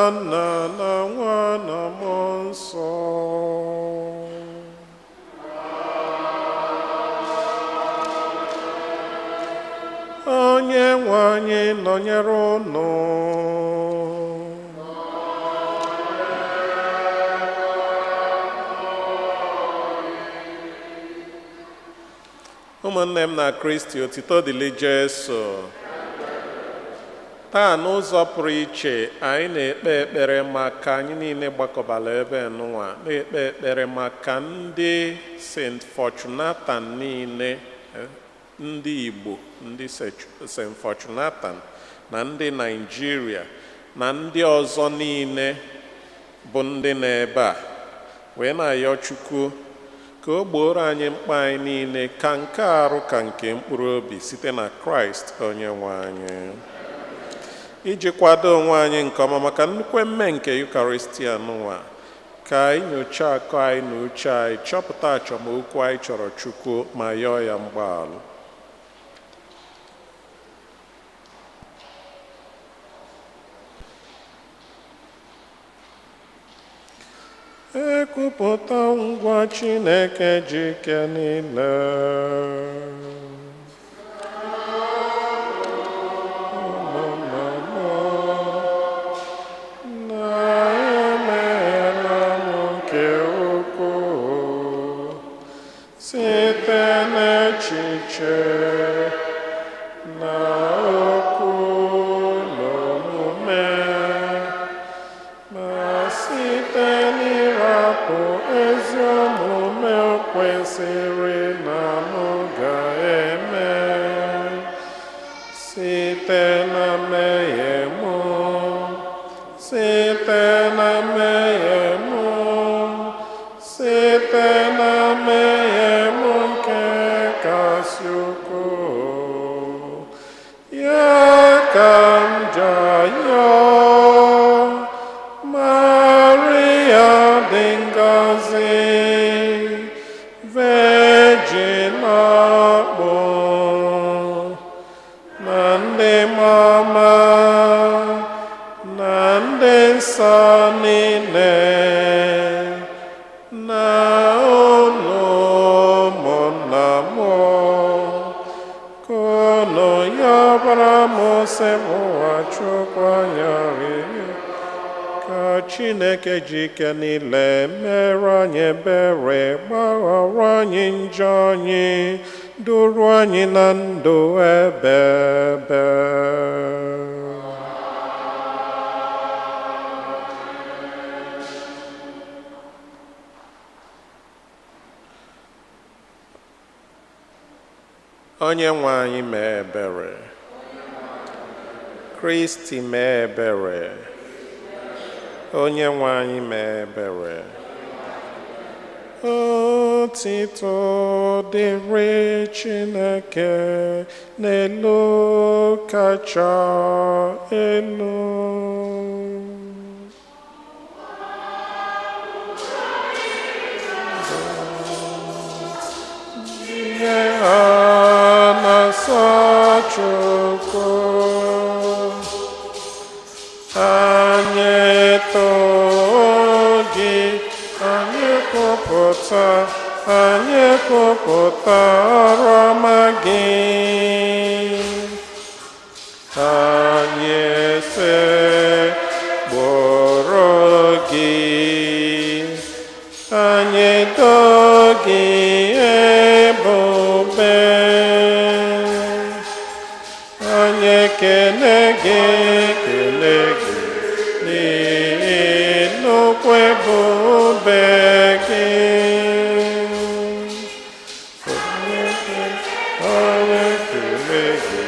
Na Nna na Nwa na Mmụọ Nsọ. Onye nwe anyị nọnyere unu. Ụmụnne m na Kristi, otito dịrị Jesu. Taa, n'ụzọ pụrụ iche, anyị na-ekpe ekpere maka anyị niile gbakọbara ebe nụnwa, na-ekpe ekpere maka ndị St. Fortunata niile, ndị Igbo, ndị St. Fortunatan na ndị Naịjirịa na ndị ọzọ niile bụ ndị nọ ebe a, wee na-ayọ Chukwu ka o gbooro anyị mkpa anyị niile, ka nke arụ ka nke mkpụrụ obi, site na Kraịst onye nwe anyị. Iji kwado onwe anyị nke ọma maka nnukwu emme nke Yukaristia nụnwa, ka anyị nyochaa akọ anyị na uche anyị, chọpụta achọmokwu anyị chọrọ Chukwu ma yọọ ya mgbaghalụ. Ekwupụta ngwa Chineke ji ike niile. Ụmụnna m, na emeela m nke ukwuu site n'echiche na okwu na omume, ma site n'ịrapụ ezi omume o kwesịrị na m ga-eme, site na mmehie mụ, site na mmehie mụ, site na mmehie m nke kasị ukwuu. Ya ka m ji ayọ Maria dị ngọzi, Virgin ọkpụ, na ndị mama na ndị nsọ niile, na unu ụmụnna m, ka unu yọbara m Osebụrụwa Chukwu anyị arịrịọ, ka Chineke ji ike niile mere anyị ebere, gbaghara anyị njọ anyị, duru anyị na ndụ ebe ebe. Onye nwe anyị mee ebere. Kristi mee ebere. Onye nwe anyị mee ebere. Otito dịrị Chineke n'elu kacha elu. Ihe a na-asọ Chukwu, anyị too gị, anyị kwupụta, anyị kwupụta ọrụ ọma gị. Anyị sekpụrụ gị, anyị too gị ebube, anyị ekele gị, ekele gị n'ihi nnukwu ebube gị. Anyị ekele gị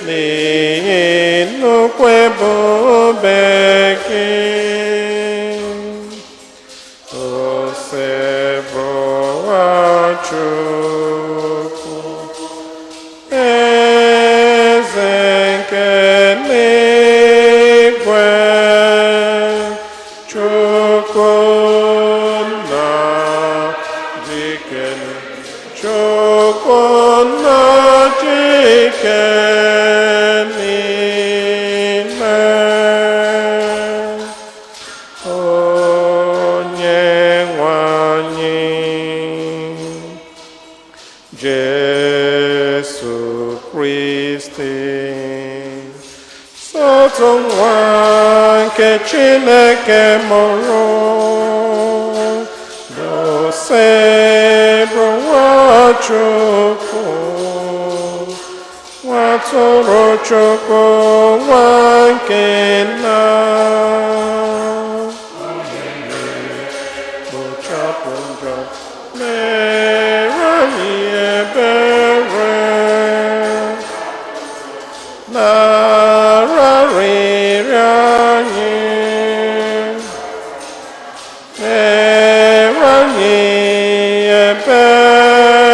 n'ihi nnukwu ebube gị. Osebụrụwa Chukwu, eze nke eluigwe, Chukwu nna jikere, Chukwu nna jike niile. Jesu Kristi, sotu nwa nke Chineke mụrụ, bụ nwa Chukwu, nwa tụrụ Chukwu, nwa nke nna. Kpochapụ njọ, mere anyị ebere, nara arịrịọ anyị, mere anyị ebere,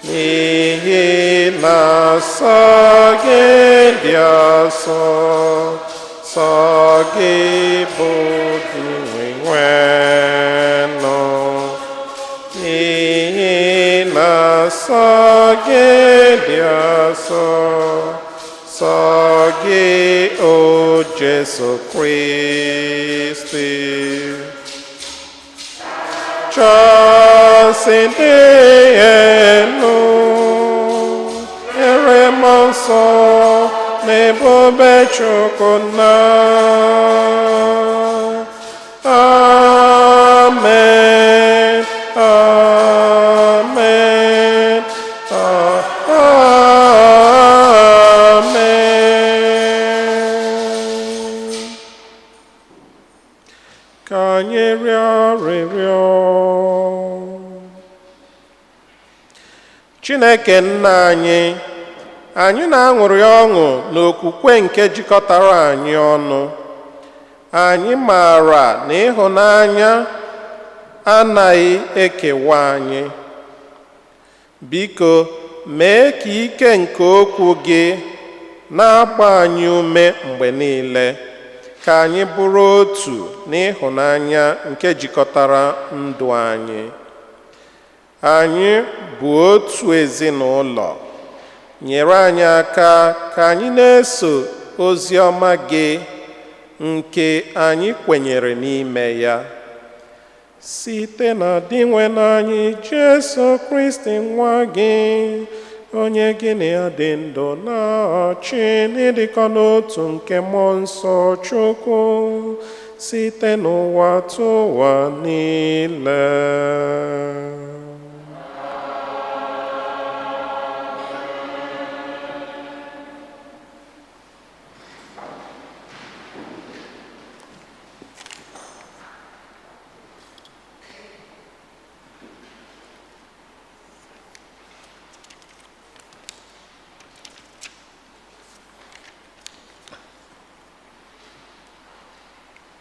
n'ihi na nsọ gị dị asọ, sọ gị bụ Dinwenụ, n'ihi na nsọ gị dị asọ, sọ gị, o Jesu Kristi. Chasị dị elu, ere mmụọ nsọ na ebube Chukwu nna. Amen. Amen. Amen. Ka anyị rịọ arịrịọ. Chineke nna anyị, anyị na-aṅụrị ọṅụ n'okwukwe nke jikọtara anyị ọnụ. Anyị maara na ịhụnanya anaghị ekewa anyị. Biko mee ka ike nke okwu gị na-agba anyị ume mgbe niile, ka anyị bụrụ otu n'ịhụnanya nke jikọtara ndụ anyị. Anyị bụ otu ezinụlọ. Nyere anyị aka ka anyị na-eso ozi ọma gị nke anyị kwenyere n'ime ya. Site na Dinwenụ anyị Jesu Kristi nwa gị, onye gị na ya dị ndụ na-achị n'ịdịkọ n'otu nke Mmụọ Nsọ Chukwu, site n'ụwa tụwa niile.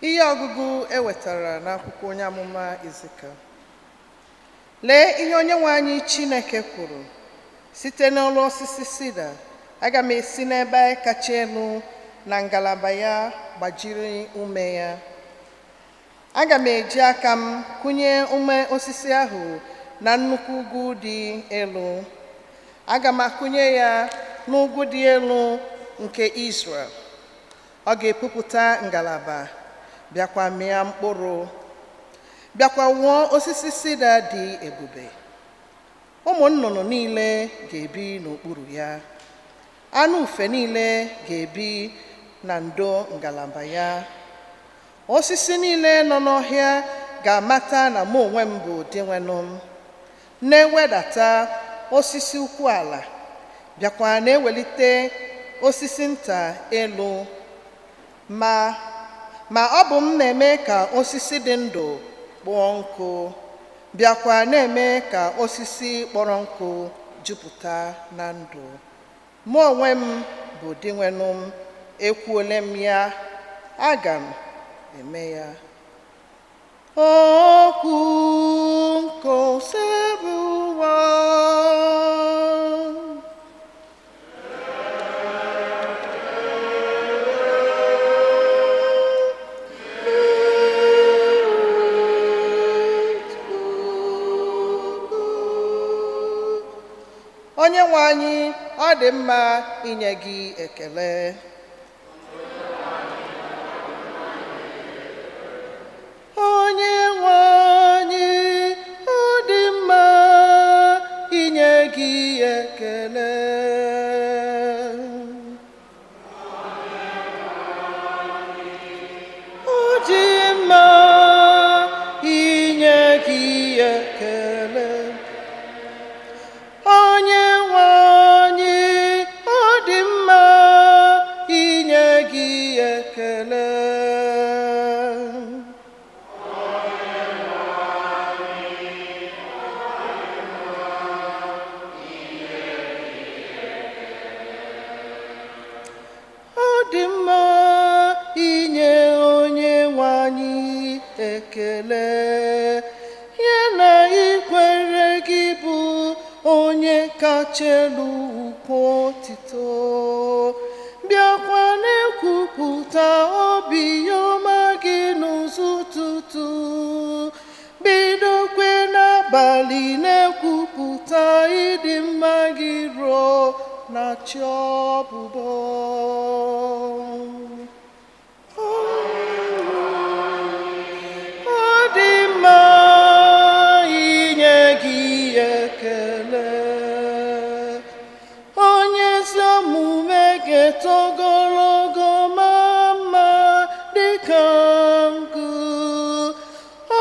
Ihe ọgụgụ e wetara n'akwụkwọ onye amụma Ezikiel. Lee ihe Onyenwe anyị Chineke kwuru: site n'ọlụ osisi sida, aga m esi n'ebe kacha elu na ngalaba ya gbajiri ume ya. Aga m eji aka m kụnye ume osisi ahụ na nnukwu ugwu dị elu. Aga m akụnye ya n'ugwu dị elu nke Israel. Ọ ga-epupụta ngalaba, bịakwa mịa mkpụrụ, bịakwa wụọ osisi sida dị ebube. Ụmụ nnụnụ niile ga-ebi n'okpuru ya, anụ ufe niile ga-ebi na ndo ngalaba ya. Osisi niile nọ n'ọhịa ga-amata na mụ onwe m bụ Dinwenụ m, na-ewedata osisi ukwu ala, bịakwa na-ewelite osisi nta elu. Ma ọ bụ m na-eme ka osisi dị ndụ kpọọ nkụ, bịakwa na-eme ka osisi kpọrọ nkụ jupụta na ndụ. Mụ onwe m bụ Dinwenụ m, ekwuole m ya, aga m eme ya. Okwu nke Osebụwa. Onye nwe anyị, ọ dị mma inye gị ekele. Onye nwe anyị, ekele. Ọ dị mma inye gị ekele. Onye nwe anyị, ọ dị mma inye gị ekele. Ọ dị mma inye onye nwe anyị ekele, ya na ikwere gị bụ onye kacha elu ukwu otito, bịakwa na-ekwupụta obi ọma gị n'ụzọ ụtụtụ, bidokwe n'abalị na-ekwupụta ịdị mma gị ruo na chi ọbụbọ. Ọ dị mma inye gị ekele. Onye ezi omume ga-eto ogologo ma mma dịka nku.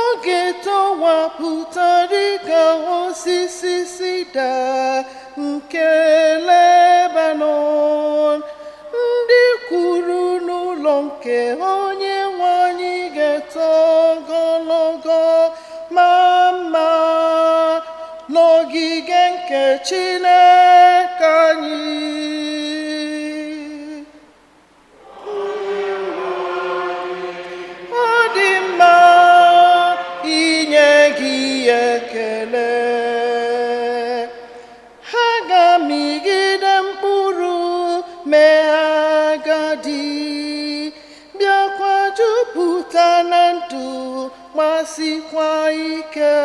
Ọ ga-etowapụta dịka osisi sida nke Lebanon. Ndị kwuru n'ụlọ nke onye nwe anyị ga-eto ogologo ma mma n'ogige nke Chineke anyị. Ọ dị mma inye gị ekele. Ha ga-amịgide mkpụrụ mee agadi, bịakwa jupụta na ndụ, gbasikwa ike.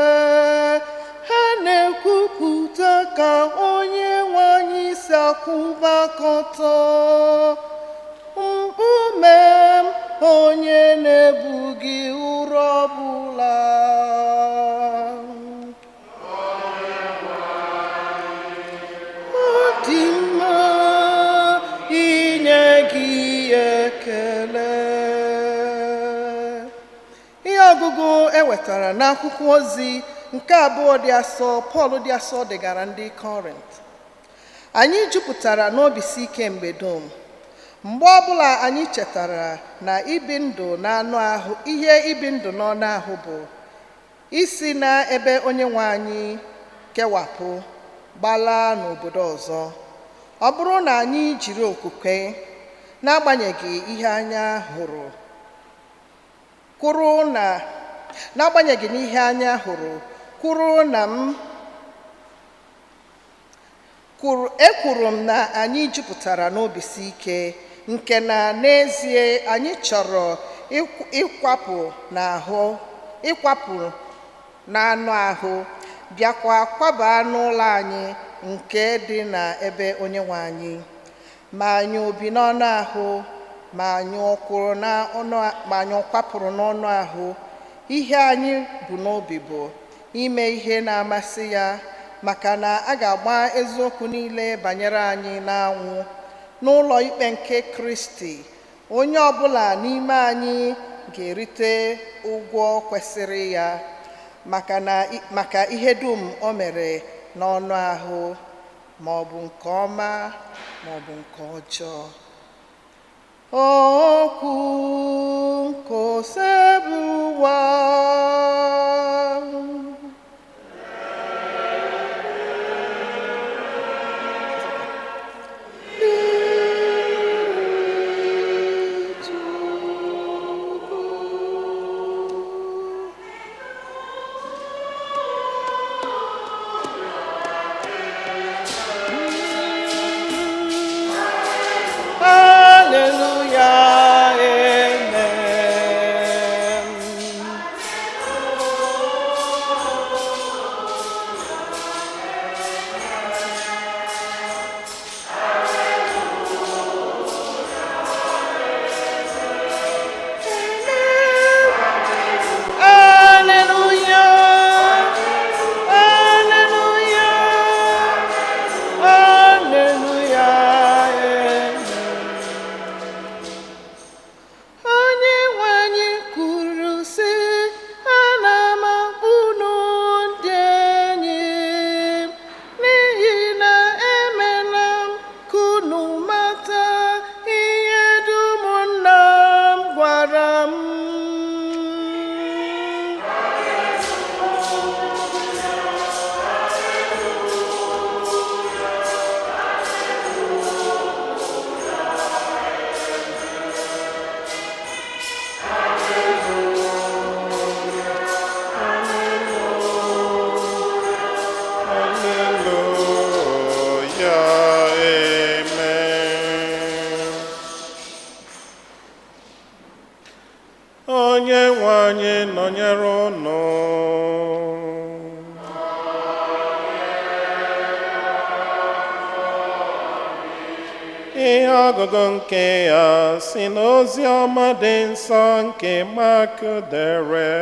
Ha na-ekwupụta ka onye nwe anyị si akwụba aka ọtọ. Mkpume m, onye na-ebughị ụrọ ọbụla. Ọ dị mma inye gị ekele. Ihe ọgụgụ e wetara n'akwụkwọ ozi nke abụọ dị asọ Pọl dị asọ degara ndị Kọrint. Anyị jupụtara n'obisi ike mgbe dum. Mgbe ọbụla anyị chetara na ibi ndụ n'anụ ahụ, ihe ibi ndụ n'ọnụ ahụ bụ isi na ebe onye nwe anyị kewapụ gbalaa n'obodo ọzọ. Ọ bụrụ na anyị jiri okwukwe, n'agbanyeghị ihe anya hụrụ, kwuru na n'agbanyeghị n'ihe anya hụrụ, kwuru na m kwuru, ekwuru m na anyị jupụtara n'obisi ike nke na n'ezie anyị chọrọ ịkwapụ n'ahụ, ịkwapụ n'anụ ahụ, bịakwa kwaba n'ụlọ anyị nke dị n'ebe onye nwe anyị. Ma anyị obi n'ọnụ ahụ, ma anyị kwụrụ n'ọnụ, ma anyị kwapụrụ n'ọnụ ahụ, ihe anyị bụ n'obi bụ ime ihe na-amasị ya, maka na a ga-agba eziokwu niile banyere anyị n'anwụ n'ụlọ ikpe nke Kristi. Onye ọbụla n'ime anyị ga-erite ụgwọ kwesịrị ya maka na maka ihe dum o mere n'ọnụ ahụ, ma ọ bụ nke ọma ma ọ bụ nke ọjọọ. Okwu nke Osebụwa. Hallelujah, amen. Ihe ọgụgụ nke ya si n'ozi ọma dị nsọ nke Mak dere.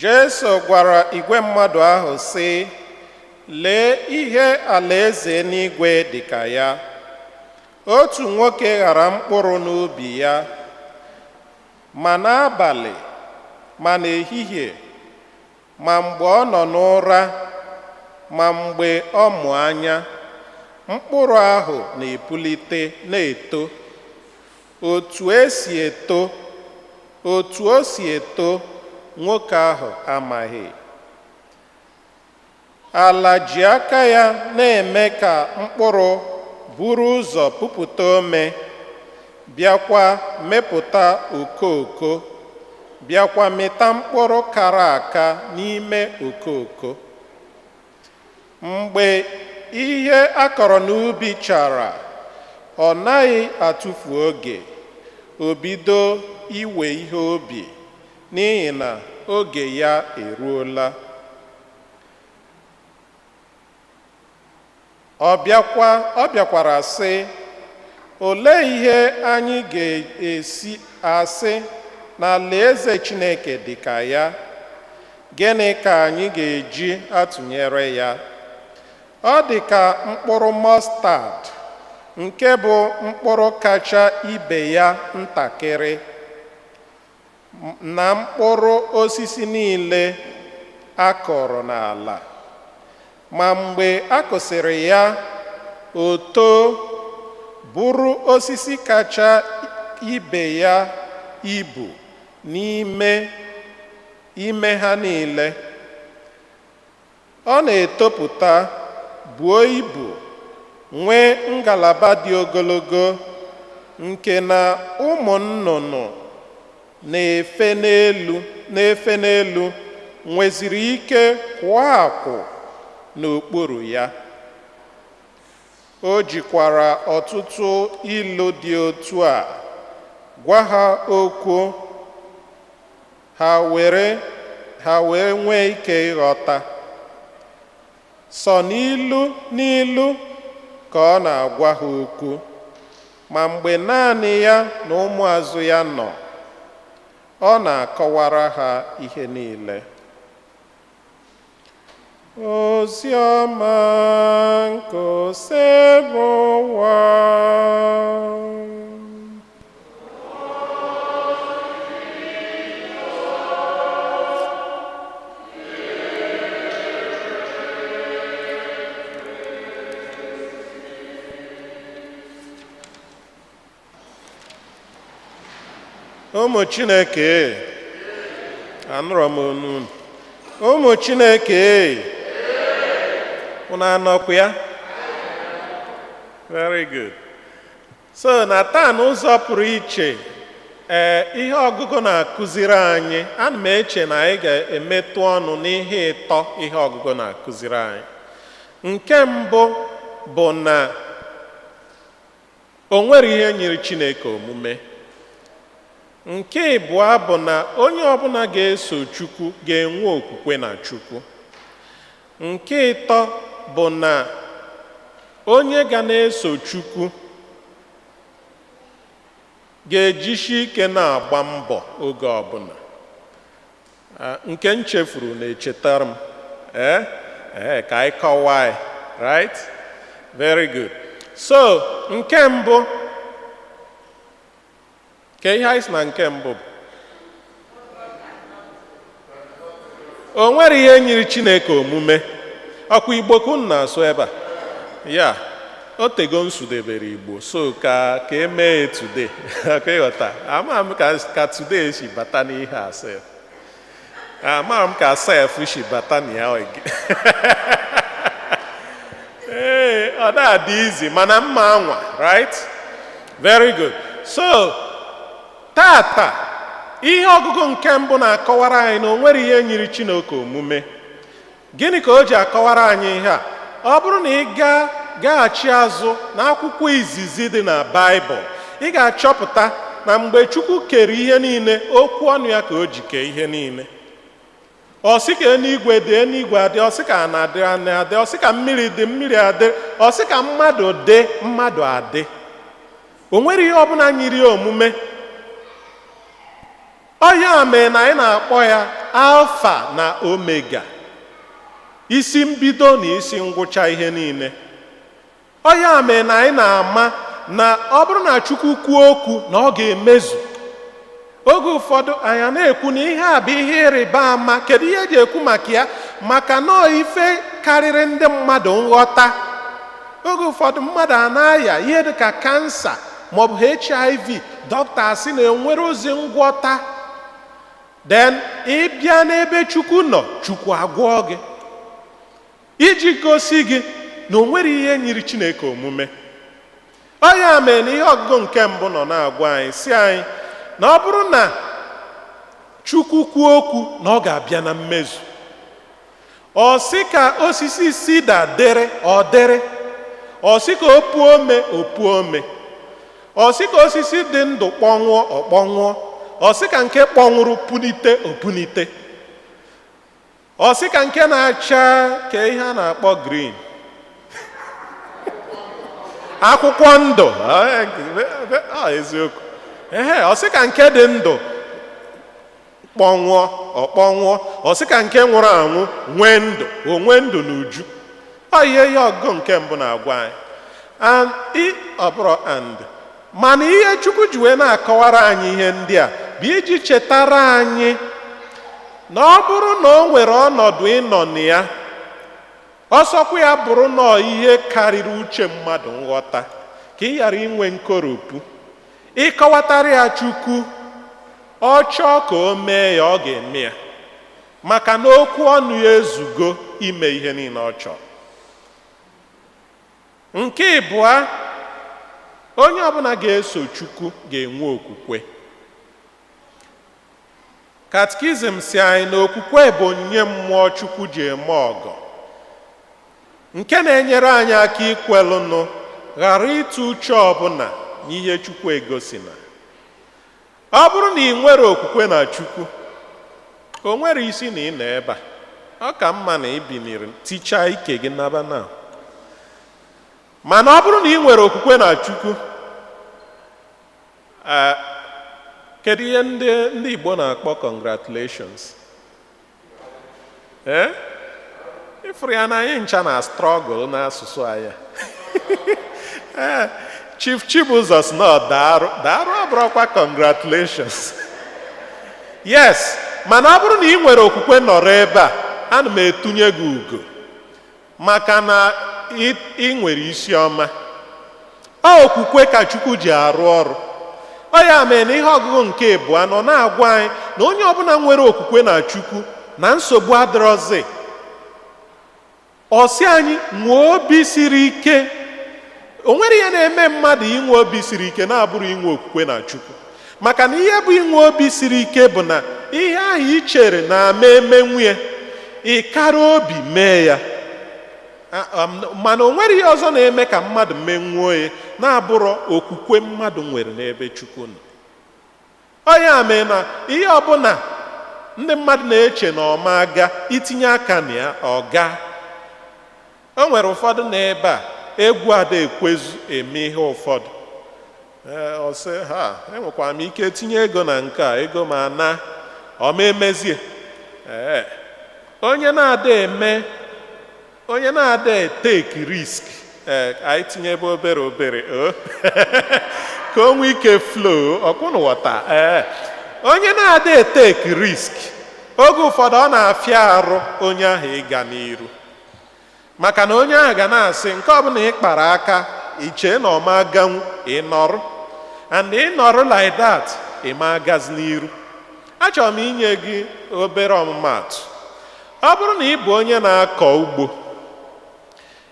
Jesu gwara igwe mmadụ ahụ sị, lee ihe alaeze n'igwe dị ka ya. Otu nwoke ghara mkpụrụ n'ubi ya, ma n'abalị, ma n'ehihie, ma mgbe ọ nọ n'ụra, ma mgbe ọ mụ anya, mkpụrụ ahụ na-epulite na-eto. Otu esi eto, otu o si eto, nwoke ahụ amaghị. Ala ji aka ya na-eme ka mkpụrụ buru ụzọ pupụta ome, bịakwa mepụta okooko, bịakwa mịta mkpụrụ kara aka n'ime okooko. Mgbe ihe a kọrọ n'ubi chara, ọ naghị atụfu oge, o bido iwe ihe ubi, n'ihi na oge ya eruola. Ọ bịakwara sị, olee ihe anyị ga-esi asị na alaeze Chineke dị ka ya? Gịnị ka anyị ga-eji atụnyere ya? Ọ dị ka mkpụrụ mọstad, nke bụ mkpụrụ kacha ibe ya ntakịrị na mkpụrụ osisi niile a kụrụ n'ala. Ma mgbe a kụsịrị ya, o too, bụrụ osisi kacha ibe ya ibu n'ime ime ha niile. Ọ na-etopụta, buo ibu, nwee ngalaba dị ogologo, nke na ụmụ nnụnụ na-efe n'elu nweziri ike kwụọ akwụ n'okpuru ya. O jikwara ọtụtụ ilu dị otu a gwa ha okwu, ha wee nwee ike ịghọta. Sọ n'ilu n'ilu ka ọ na-agwa ha okwu, ma mgbe naanị ya na ụmụazụ ya nọ, ọ na-akọwara ha ihe niile. Ozi ọma nke Osebụwa. Ụmụ Chineke, anụrụ m onu unu. Ụmụ Chineke, unu anọkwa ya? Very good. So na taa n'ụzọ pụrụ iche, ihe ọgụgụ na-akụziri anyị, ana m eche na anyị ga-emetụ ọnụ n'ihe ịtọ ihe ọgụgụ na-akụziri anyị. Nke mbụ bụ na o nwere ihe nyere Chineke omume. Nke ịbụọ bụ na onye ọbụla ga-eso Chukwu ga-enwe okwukwe na Chukwu. Nke ịtọ bụ na onye ga na-eso Chukwu ga-ejisi ike na-agba mbọ oge ọbụla. Nke m chefuru na-echetara m. Ka anyị kọwaa ya, right? Very good. So, nke mbụ, ka ihe anyị sị na nke mbụ bụ, o nwere ihe nyiri Chineke omume. Ọkwa Igbo ka unu na-asụ ebe a? Ya, o tego nsudebere Igbo, so ka emee today. Ọkwa ịghọta? Ama m ka today si bata n'ihe a sef. Ama m ka sef si bata na ya. Ee, ọ na-adị izi mana mma anwa, right? Very good. So, tata, ihe ọgụgụ nke mbụ na-akọwara anyị na o nwere ihe nyiri Chineke omume. Gịnị ka o ji akọwara anyị ihe a? Ọ bụrụ na ị gaa Gaghachi azụ n'akwụkwọ izizi dị na Baịbụl, ị ga-achọpụta na mgbe Chukwu kere ihe niile, okwu ọnụ ya ka o ji kee ihe niile. Ọ sị ka eluigwe dị, eluigwe adị. Ọ sị ka ana adị, ana adị. Ọ sị ka mmiri dị, mmiri adị. Ọ sị ka mmadụ dị, mmadụ adị. O nwere ihe ọbụla nyiri ya omume. Ọ ya mee na anyị na-akpọ ya Alfa na Omega, isi mbido na isi ngwụcha ihe niile. Ọ ya mee na anyị na-ama na ọ bụrụ na Chukwu kwuo okwu, na ọ ga-emezu. Oge ụfọdụ anyị a na-ekwu na ihe a bụ ihe ịrịba ama. Kedu ihe eji ekwu maka ya? Maka nọọ ife karịrị ndị mmadụ nghọta. Oge ụfọdụ mmadụ a na-aya ihe dịka kansa maọbụ HIV, dọkịta asị na enwere ozi ngwọta. Then ị bịa n'ebe Chukwu nọ, Chukwu agwọọ gị, iji gosi gị na o nwere ihe nyiri Chineke omume. Ọ ya mere na ihe ọgụgụ nke mbụ nọ na-agwa anyị, si anyị na ọ bụrụ na Chukwu kwuo okwu, na ọ ga-abịa na mmezu. Ọ sị ka osisi sida dịrị, ọ dịrị. Ọ sị ka o puo ome, o puo ome. Ọ sị ka osisi dị ndụ kpọnwụọ, ọ kpọnwụọ. Ọ sị ka nke kpọnwụrụ punite, o punite. Ọ sị ka nke na-acha ka ihe a na-akpọ green, akwụkwọ ndụ. Ah, eziokwu, ehe. Ọ sị ka nke dị ndụ kpọnwụọ, ọ kpọnwụọ. Ọ sị ka nke nwụrụ anwụ nwee ndụ, o nwee ndụ n'uju. Ọ ihe ọgụgụ nke mbụ na-agwa anyị. And ọ bụrụ and mana ihe Chukwu ji wee na-akọwara anyị ihe ndị a bụ iji chetara anyị na ọ bụrụ na o nwere ọnọdụ ịnọ na ya, ọsọkwa ya bụrụ nọọ ihe karịrị uche mmadụ nghọta, ka ị ghara inwe nkoropụ, ịkọwatara ya Chukwu. Ọ chọọ ka o mee ya, ọ ga-eme ya, maka na okwu ọnụ ya ezugo ime ihe niile ọ chọrọ. Nke ịbụa, onye ọbụla ga-eso Chukwu ga-enwe okwukwe. Katikizim si anyị na okwukwe bụ onyinye mmụọ Chukwu ji eme ọgọ, nke na-enyere anyị aka ikwelụnụ, ghara ịtụ uche ọbụla n'ihe Chukwu egosina. Ọ bụrụ na ị nwere okwukwe na Chukwu, o nwere isi na ị nọ ebe a, ọ ka mma na ị biniri tichaa ike gị naba na. Mana ọ bụrụ na ị nwere okwukwe na Chukwu, ee, kedu ihe ndị Igbo na-akpọ congratulations? Ee, ịfụrụ ya na anyị ncha na struggle n'asụsụ anyị. Ee, Chief Chibụzọ sị na ọ daarụ daarụ, ọ bụrụkwa congratulations. Yes, mana ọ bụrụ na ị nwere okwukwe, nọrọ ebe a, ana m etunye gị ugo, maka na ị nwere isi ọma. Ọ okwukwe ka Chukwu ji arụ ọrụ. Ọ ya mere na ihe ọgụgụ nke ịbụọ nọ na-agwa anyị na onye ọbụla nwere okwukwe na Chukwu, na nsogbu adịrọzi. Ọ sị anyị nwee obi siri ike. O nwere ihe na-eme mmadụ inwe obi siri ike na-abụrụ inwe okwukwe na Chukwu, maka na ihe bụ inwe obi siri ike bụ na ihe ahụ ị chere na-ama emenwu, ịkara obi mee ya. Mana o nwere ihe ọzọ na-eme ka mmadụ menwuo ya na-abụrụ okwukwe mmadụ nwere n'ebe Chukwu nọ. Ọ ya mee na ihe ọbụla ndị mmadụ na-eche na ọma aga, itinye aka na ya, ọ gaa. O nwere ụfọdụ n'ebe a, egwu ada ekwezu eme ihe ụfọdụ. Ee, ọ sị ha enwekwara m ike tinye ego na nke a, ego ma na ọ ma emezie. Ee, onye na-ada eme, onye na-ada eteki risk. Ee, anyị tinye ebe obere obere o ka o nwee ike flow ọkwụnụ ghọta. Ee, onye na-ada eteki risk, oge ụfọdụ ọ na-afịa arụ onye ahụ ịga n'iru, maka na onye ahụ ga na-asị nke ọbụla ị kpara aka, ichee na ọma aganwu, ị nọrọ and ị nọrọ like that, ị ma agazi n'iru. Achọrọ m inye gị obere ọmụmaatụ. Ọ bụrụ na ị bụ onye na-akọ ugbo,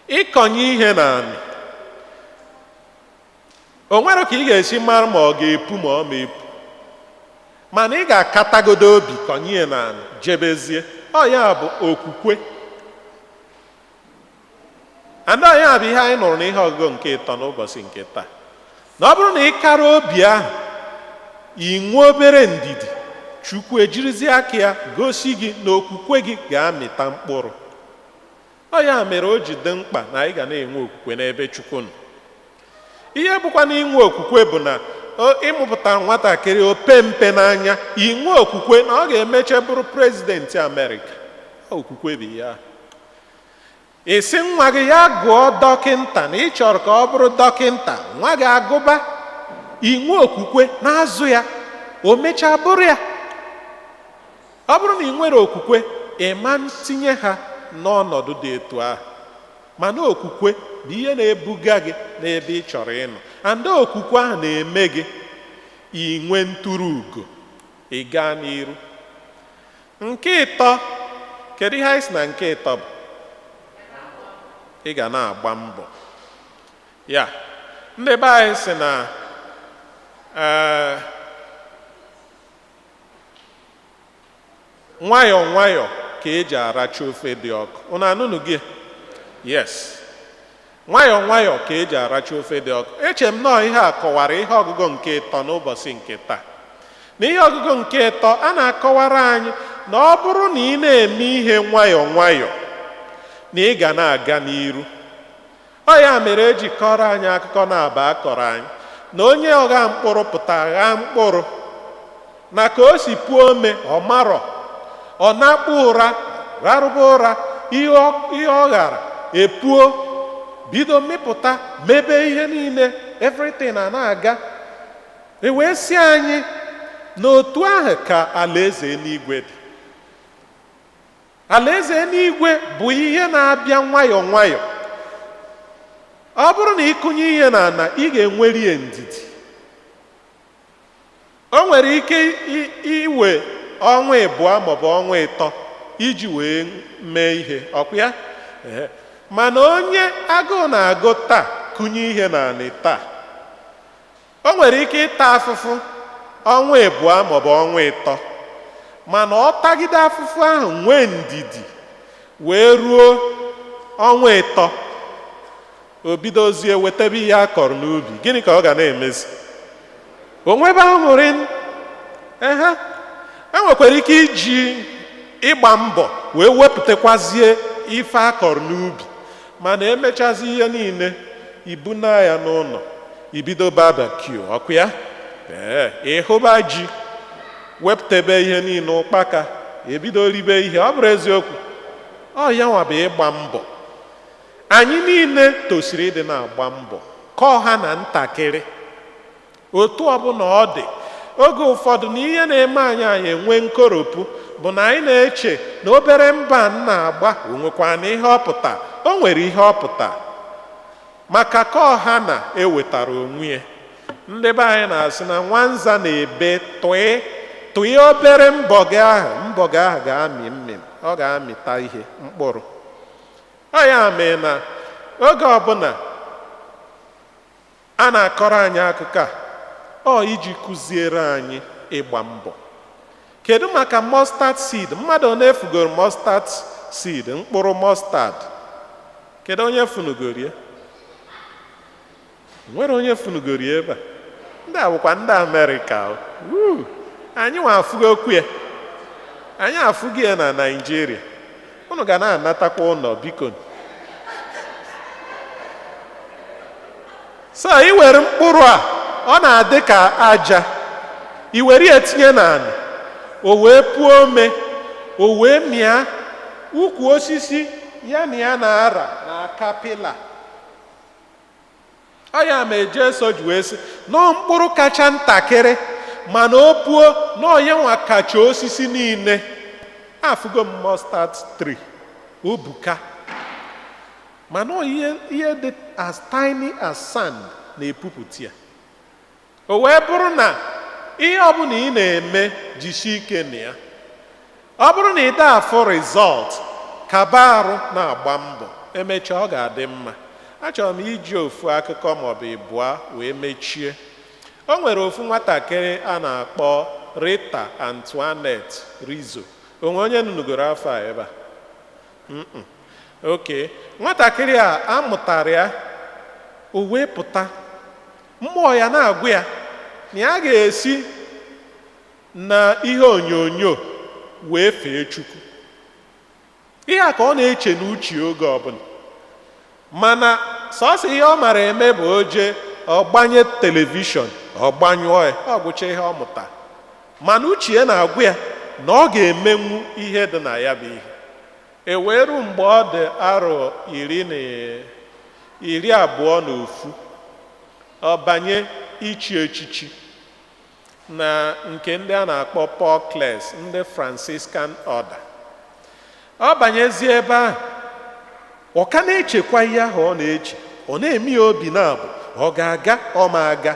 ịkọnye ihe n'anị, o nwere ka ị ga-esi mara ma ọ ga-epu ma ọ ma epu, mana ị ga-akatagodo obi kọnye ya n'anị, jebezie. Ọ ya bụ okwukwe. And ọ ya bụ ihe anyị nụrụ n'ihe ọgụgụ nke ịtọ n'ụbọchị nke taa, na ọ bụrụ na ị kara obi ahụ, ị nwee obere ndidi, Chukwu ejirizie aka ya gosi gị na okwukwe gị ga-amịta mkpụrụ. Ọ ya mere o ji dị mkpa na anyị ga na-enwe okwukwe n'ebe Chukwu nọ. Ihe bụkwa na inwe okwukwe bụ na ịmụpụta nwatakịrị ope mpe n'anya, inwe okwukwe na ọ ga-emecha bụrụ prezidenti Amerịka. Okwukwe bụ ya. Ị sị nwa gị ya gụọ dọkịnta, na ị chọrọ ka ọ bụrụ dọkịnta, nwa gị agụba, inwe okwukwe na-azụ ya, o mechaa bụrụ ya. Ọ bụrụ na ị nwere okwukwe, ị ma ntinye ha n'ọnọdụ dị etu ahụ. Mana okwukwe bụ ihe na-ebuga gị n'ebe ị chọrọ ịnọ, and okwukwe ahụ na-eme gị inwe ntụrụ ugo, ị gaa n'iru. Nke ịtọ, kedu ihe anyị sị na nke ịtọ bụ? Ị ga na-agba mbọ. Ya ndị be anyị sị na nwayọọ nwayọọ ka eji aracha ofe dị ọkụ. Unu anụnụ gị? Yes, nwayọọ nwayọọ ka eji aracha ofe dị ọkụ. Eche m nọọ ihe a kọwara ihe ọgụgụ nke ịtọ n'ụbọchị nke taa. Na ihe ọgụgụ nke ịtọ a na-akọwara anyị na ọ bụrụ na ị na-eme ihe nwayọọ nwayọọ, na ị ga na-aga n'iru. Ọ ya mere eji kọrọ anyị akụkọ na-aba akọrọ anyị na onye ọgha mkpụrụ pụta ghaa mkpụrụ, na ka o si puo ome, ọ marọ, ọ na-akpụ ụra, rarụba ụra, ihe ọ ghara epuo, bido mịpụta, mebe ihe niile, everything a na-aga. E wee sị anyị na otu ahụ ka alaeze eluigwe dị. Alaeze eluigwe bụ ihe na-abịa nwayọọ nwayọọ. Ọ bụrụ na ịkụnye ihe n'ala, ị ga-enweri ndidi. O nwere ike iwe ọnwa 2 maọbụ ọnwa 3 iji wee mee ihe ọkwa ya. Mana onye agụụ na-agụ taa kụnye ihe n'ala taa, o nwere ike ịta afụfụ ọnwa 2 maọbụ ọnwa 3, mana ọ tagide afụfụ ahụ, nwee ndidi wee ruo ọnwa 3, o bidozie wetebe ihe a kọrọ n'ubi. Gịnị ka ọ ga na-emezi? O nwebe aṅụrị. Ehe, e nwekwara ike iji ịgba mbọ wee wepụtakwazie ife a kọrọ n'ubi, mana emechazi ihe niile, ibuna ya n'ụlọ, ibido barbecue ọkụ ya, ee, ịhụba ji, wepụtebe ihe niile, ụkpaka, ebido ribe ihe. Ọ bụrụ eziokwu, ọ ya nwa bụ ịgba mbọ. Anyị niile tosiri ịdị na-agba mbọ, ka ọha na ntakịrị otu ọbụla ọ dị. Oge ụfọdụ na ihe na-eme anyị anyị enwe nkoropụ bụ na anyị na-eche na obere mba m na-agba o nwekwa na ihe ọpụta. O nwere ihe ọpụta, maka ka ọha na-ewetara onwe ya. Ndị be anyị na-asị na nwanza na-ebe tụị tụị. Obere mbọ gị ahụ, mbọ gị ahụ ga-amị mmiri, ọ ga-amịta ihe mkpụrụ. Ọ ya mee na oge ọbụla a na-akọrọ anyị akụkọ a, ọ iji kụziere anyị ịgba mbọ. Kedu maka mustard seed? Mmadụ ọ na-efugoro mustard seed, mkpụrụ mustard? Kedu onye funugoro ya? Nwere onye funugoro ya ebe a? Ndị a bụkwa ndị Amerịka o. Wuu! Anyị nwa afụgo okwu ya, anyị afụgo ya na Naịjirịa. Unu ga na-anatakwa ụlọ, biko. So ị were mkpụrụ a, ọ na-adị ka aja, i were ya tinye n'ala, o wee puo ome, o wee mịa ukwu osisi ya na ya na-ara n'aka pila. Ọ ya ma Jesu ji wee sị nọọ mkpụrụ kacha ntakịrị, mana o puo, nọọ ya nwa kacha osisi niile. Afụgo m mustard tree, o buka, mana ọ ihe dị as tiny as sand na-epupụta ya. O wee bụrụ na ihe ọbụla ị na-eme, jisie ike na ya. Ọ bụrụ na ị da afụ result, kaba arụ na-agba mbọ, emechaa ọ ga-adị mma. Achọrọ m iji ofu akụkọ maọbụ ịbụa wee mechie. O nwere ofu nwatakịrị a na-akpọ Rita Antoinette Rizzo. Onwe onye nụnugoro afọ a ebe a? Oke nwatakịrị a amụtara ya, o wee pụta, mmụọ ya na-agwụ ya na ya ga-esi na ihe onyonyo wee fee Chukwu. Ihe a ka ọ na-eche n'uche oge ọbụla. Mana sọsọ ihe ọ mara eme bụ o jee ọ gbanye telivishọn, ọ gbanyụọ ya, ọ gwụcha ihe ọ mụta. Mana uche ya na-agwụ ya na ọ ga-emenwu ihe dị na ya bụ ihe. E wee ruo mgbe ọ dị arọ 21, ọ banye ichi echichi na nke ndị a na-akpọ Poor Clares, ndị Franciscan Order. Ọ banyezie ebe ahụ, ọ ka na-echekwa ihe ahụ ọ na-eche, ọ na-eme ya obi na-abụ ọ ga-aga ọ ma aga.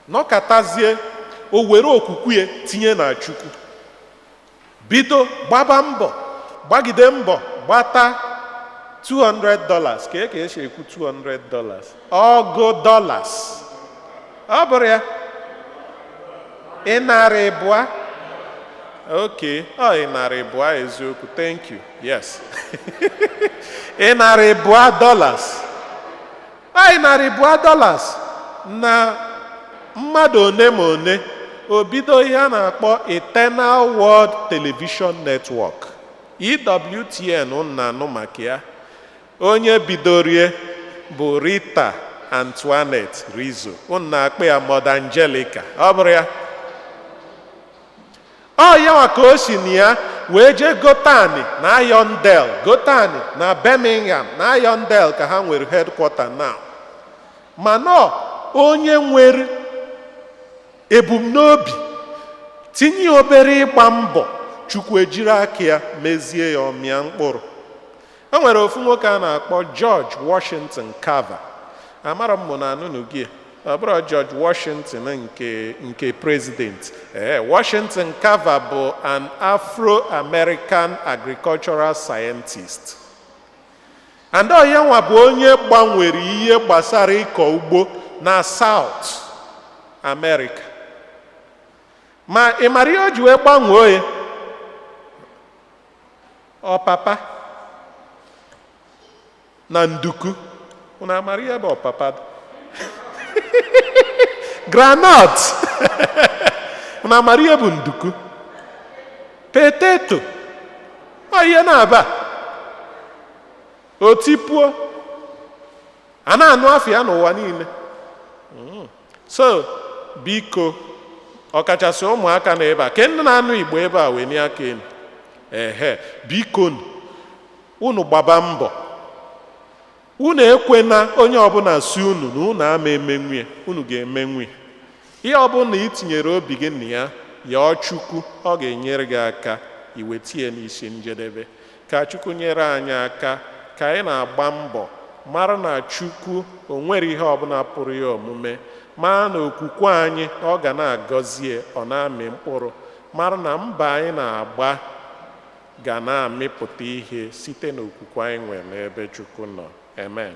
Nọkatazie, o were okwukwe ya tinye na Chukwu, bido gbaba mbọ, gbagide mbọ gbata $200. Ka esi ekwu $200? Ọgụ dollars. Ọ bụrụ ya ịnarị ịbụa. Okay, ọ $200 eziokwu. Thank you. Yes, $200, ọ $200 na mmadụ one ma one, o bido ihe a na-akpọ Eternal World Television Network, EWTN. Unu na-anụ maka ya. Onye bidorie bụ Rita Antoinette Rizzo, unu na-akpọ ya Mother Angelica. Ọ bụrụ ya, ọ ya ka o si na ya wee jee gotani na Irondale, gotani na Birmingham na Irondale ka ha nwere headquarter now. Mana onye nwere ebumnobi tinye obere ịgba mbọ, Chukwu ejiri aka ya mezie ya, ọmịa mkpụrụ. E nwere ofu nwoke a na-akpọ George Washington Carver. Amara m na anụnụ gị, ọ bụrụ George Washington nke president. Ee, Washington Carver bụ an Afro-American agricultural scientist, and ọ ya nwa bụ onye gbanwere ihe gbasara ịkọ ugbo na South America. Ma ị mara ihe o ji wee gbanwee ya? Ọpapa na nduku. Unu amara ihe bụ ọpapa? Groundnut. Unu amara ihe bụ nduku? Potato. Ọ ihe na-aba o tipuo, a na-anụ afọ ya n'ụwa niile. So biko, ọkachasị ụmụaka na ebe a, ke ndị na-anụ Igbo ebe a, wee aka elu. Ehe, biko, unu gbaba mbọ. Unu ekwena onye ọbụla si unu na unu ama emenwu ya. Unu ga-emenwu ya. Ihe ọbụla ị tinyere obi gị na ya, yọọ Chukwu, ọ ga-enyere gị aka iweta ya n'isi njedebe. Ka Chukwu nyere anyị aka ka anyị na-agba mbọ, mara na Chukwu o nwere ihe ọbụla pụrụ ya omume, mara na okwukwe anyị ọ ga na-agọzie, ọ na-amị mkpụrụ, mara na mba anyị na-agba ga na-amịpụta ihe site n'okwukwe anyị nwere n'ebe Chukwu nọ. Amen.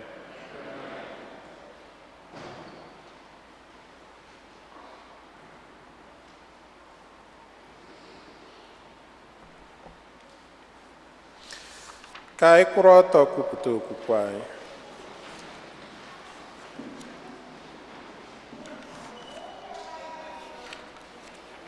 Ka anyị kwụrụ ọtọ kwupụta okwukwe anyị.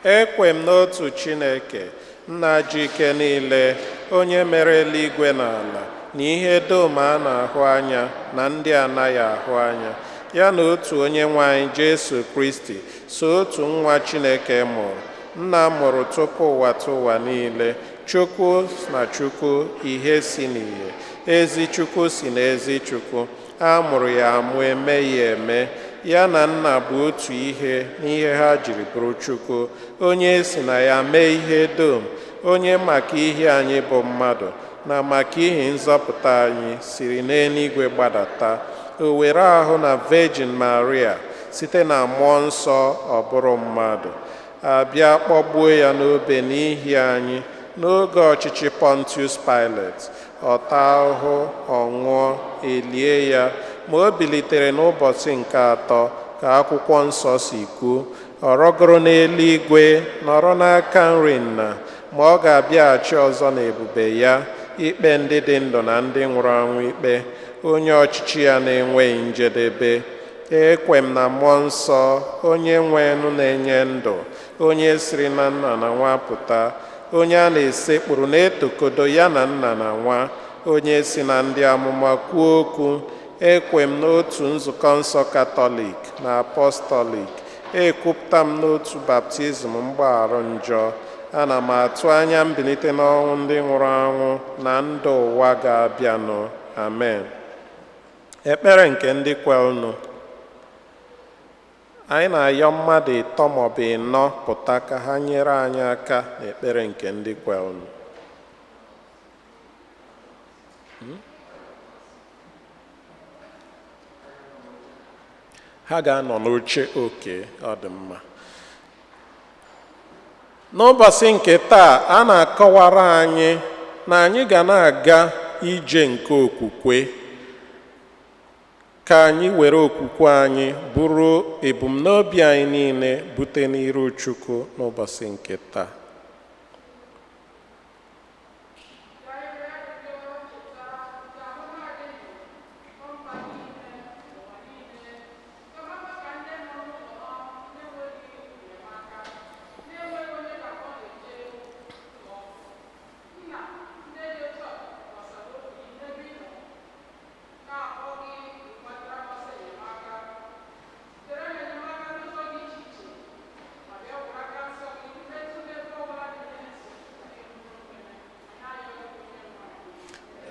Ekwe m n'otu Chineke, Nna ji ike niile, onye mere eluigwe na ala na ihe dum a na-ahụ anya na ndị anaghị ahụ anya, ya na otu onye nwe anyị Jesu Kristi, so otu nwa Chineke mụrụ, Nna mụrụ tupu ụwa tụwa niile, Chukwu na Chukwu, ihe si n'ihe, ezi Chukwu si na ezi Chukwu, a mụrụ ya amụ, emeghị eme, ya na Nna bụ otu ihe n'ihe ha jiri bụrụ Chukwu, onye si na ya mee ihe dum, onye maka ihe anyị bụ mmadụ na maka ihe nzọpụta anyị siri n'eluigwe gbadata, o were ahụ na Virgin Maria, site na Mmụọ Nsọ ọ bụrụ mmadụ, abịa kpọgbuo ya n'obe n'ihi anyị n'oge ọchịchị Pontius Pilate, ọ taa ahụhụ, ọ nwụọ, elie ya, ma o bilitere n'ụbọchị nke atọ ka akwụkwọ nsọ si kwuo, ọ rọgoro n'eluigwe, nọrọ n'aka nri Nna, ma ọ ga-abịaghachi ọzọ n'ebube ya. Ikpe ndị dị ndụ na ndị nwụrụ anwụ ikpe, onye ọchịchị ya na-enweghị njedebe. Ekwe m na Mmụọ Nsọ, onye nwenụ na-enye ndụ, onye siri na Nna na Nwa pụta, onye a na-esekpuru na-etokodo ya na Nna na Nwa, onye si na ndị amụma kwuo okwu. Ekwe m n'otu nzukọ nsọ Katọlik na Apọstọlik. Ekwupụta m n'otu baptizim mgbaghara njọ. Ana m atụ anya mbilite n'ọnwụ ndị nwụrụ anwụ na ndụ ụwa ga-abịanụ. Amen. Ekpere nke ndị kwelụnụ. Anyị na-ayọ mmadụ ịtọ maọbụ ịnọ pụta ka ha nyere anyị aka n'ekpere nke ndị kwelụnụ. Ha ga-anọ n'oche. Oke ọ dị mma. N'ụbọchị nke taa, a na-akọwara anyị na anyị ga na-aga ije nke okwukwe, ka anyị were okwukwe anyị bụrụ ebumnobi anyị niile bute n'iru Chukwu n'ụbọchị nke taa.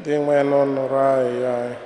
Dị nwenụ, nụrụ arịrịọ anyị.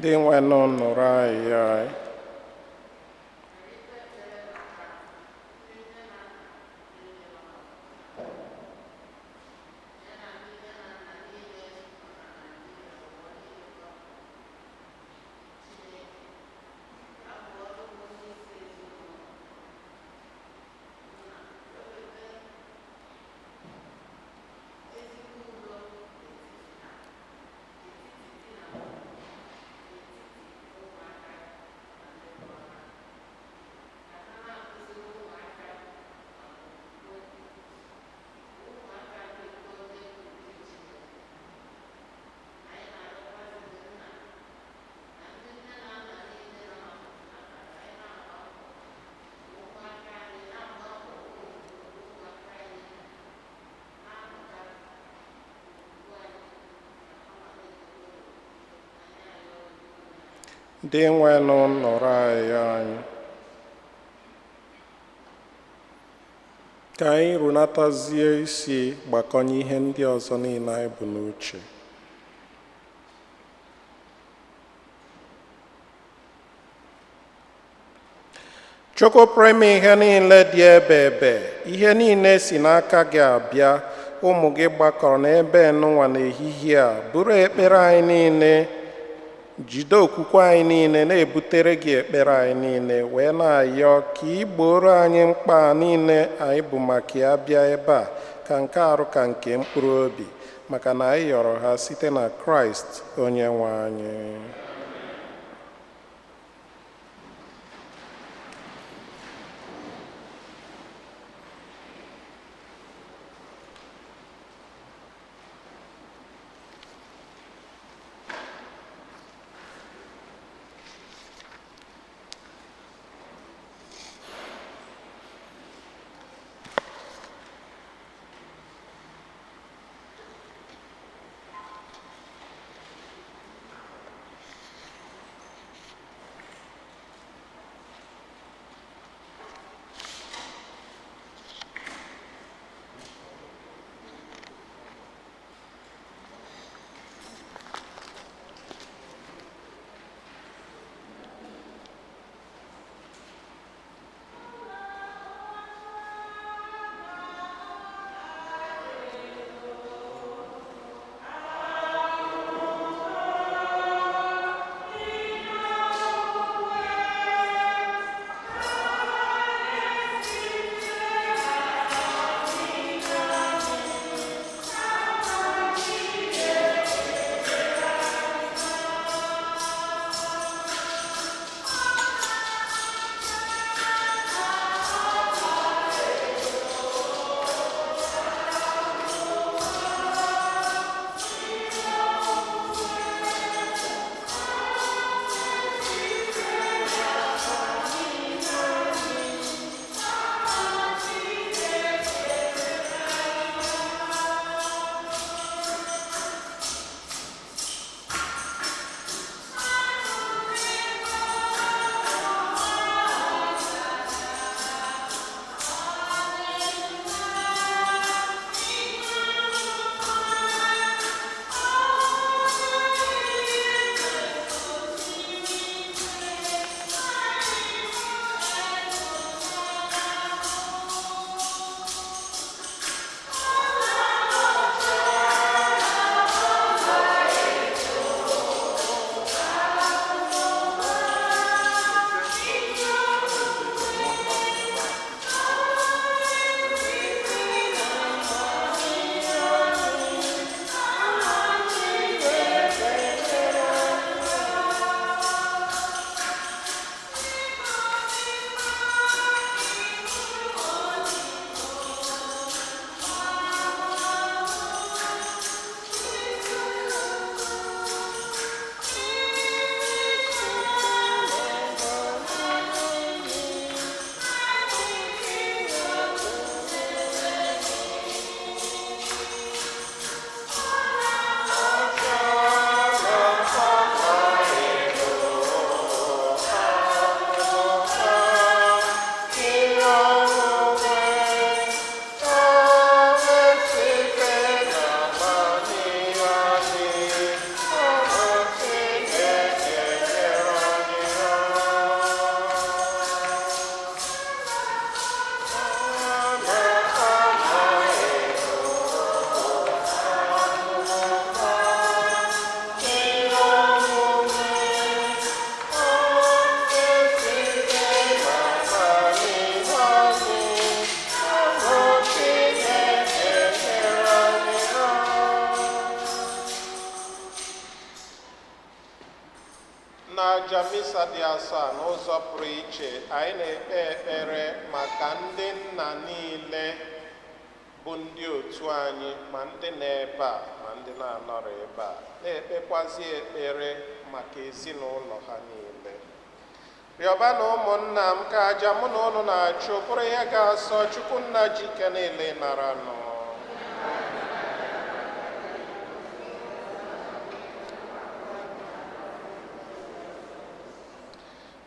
Dị nwenụ, nụrụ arịrịọ anyị. Dị nwenụ, nụrụ arịrịọ anyị. Ka anyị runatazie isi, gbakọnye ihe ndị ọzọ niile anyị bụ n'uche. Chukwu pụrụ ime ihe niile, dị ebe ebe ihe niile si n'aka gị abịa, ụmụ gị gbakọrọ n'ebe nụnwa n'ehihie a, bụrụ ekpere anyị niile, jide okwukwe anyị niile na-ebutere gị ekpere anyị niile, wee na-ayọ ka ị gboro anyị mkpa niile anyị bụ maka ya bịa ebe a, ka nke arụ ka nke mkpụrụ obi, maka na anyị yọrọ ha site na Kraịst onye nwe anyị. N'aja misa dị asaa n'ụzọ pụrụ iche, anyị na-ekpe ekpere maka ndị nna niile bụ ndị otu anyị, ma ndị nọ ebe a ma ndị na-anọrọ ebe a, na-ekpekwazi ekpere maka ezinụlọ ha niile. Rịọba na ụmụnna m ka aja mụ na ụnụ na-achụ bụrụ ihe ga-asọ Chukwu nna ji ike niile nara nụ.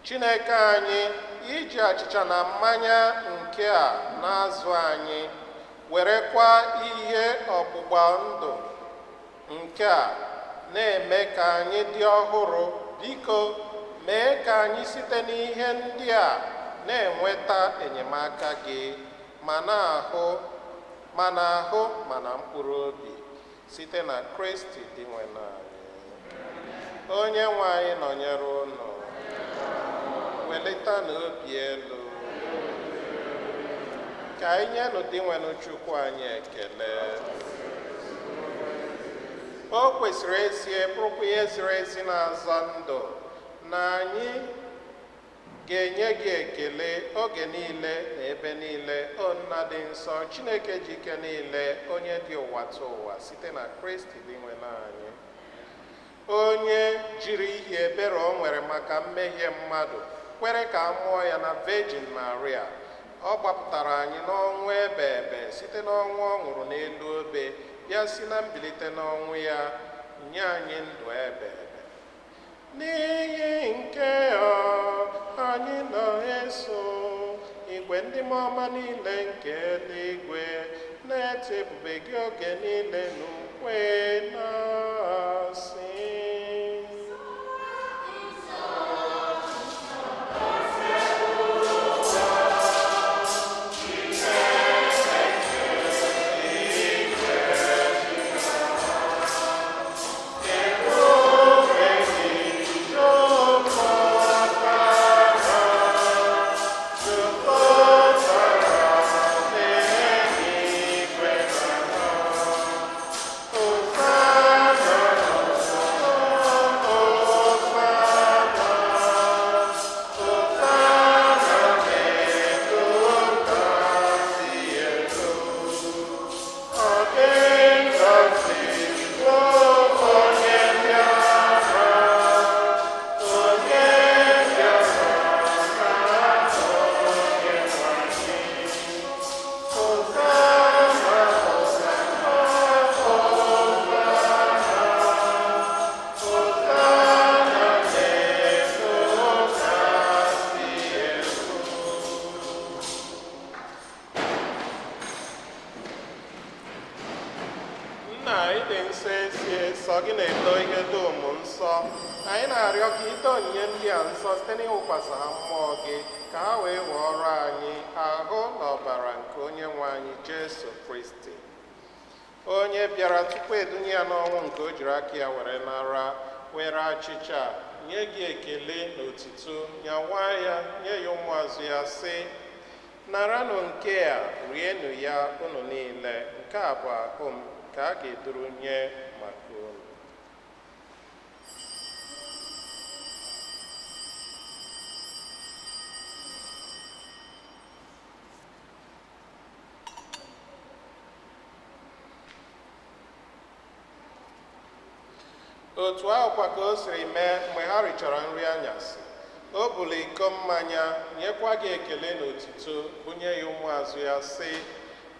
Chineke anyị, iji achịcha na mmanya nke a na-azụ anyị, werekwa ihe ọgbụgba ndụ nke a na-eme ka anyị dị ọhụrụ, biko mee ka anyị site n'ihe ndị a na-enweta enyemaka gị, ma n'ahụ ma n'ahụ ma na mkpụrụ obi, site na Kristi Dinwenụ anyị. Onye nwe anyị nọnyere unu. Welita n'obi elu. Ka anyị nyenụ Dinwenụ Chukwu anyị ekele. O kwesịrị ezie, bụrụkwa ihe ziri ezi na-azọ ndụ, na anyị ga-enye gị ekele oge niile na ebe niile, o Nna dị nsọ, Chineke ji ike niile, onye dị ụwa tụ ụwa, site na Kristi Dinwenụ anyị, onye jiri ihi ebere o nwere maka mmehie mmadụ kwere ka a mụọ ya na Virgin Maria. Ọ gbapụtara anyị n'ọnwụ ebe ebe site n'ọnwụ ọ nwụrụ n'elu obe, ya si na mbilite n'ọnwụ ya nye anyị ndụ ebe ebe. N'ihi nke a anyị na-eso igwe ndị mmụọ niile nke eluigwe na-eto ebube gị oge niile n'ukwe na-asị: Nna, anyị dị nsọ ezie, sọ gị na-edo ihe dum nsọ. Anyị na-arịọ ka ide onyinye ndị a nsọ site n'ịwụkwasị ha mmụọ gị, ka ha wee ghọọrọ anyị ahụ na ọbara nke onye nwe anyị Jesu Kristi, onye bịara tupu edunye ya n'ọnwụ nke o jiri aka ya were nara, were achịcha nye gị ekele na otuto, nyawa ya nye ya ụmụazụ ya, sị: naranụ nke a, rienụ ya unu niile, nke a bụ ahụ m ka a ga-eduru nye maka unu. Otu ahụkwa ka o siri mee mgbe ha richara nri anyasị, o bulu iko mmanya, nyekwa gị ekele na otuto, bunye ya ụmụazụ ya, sị: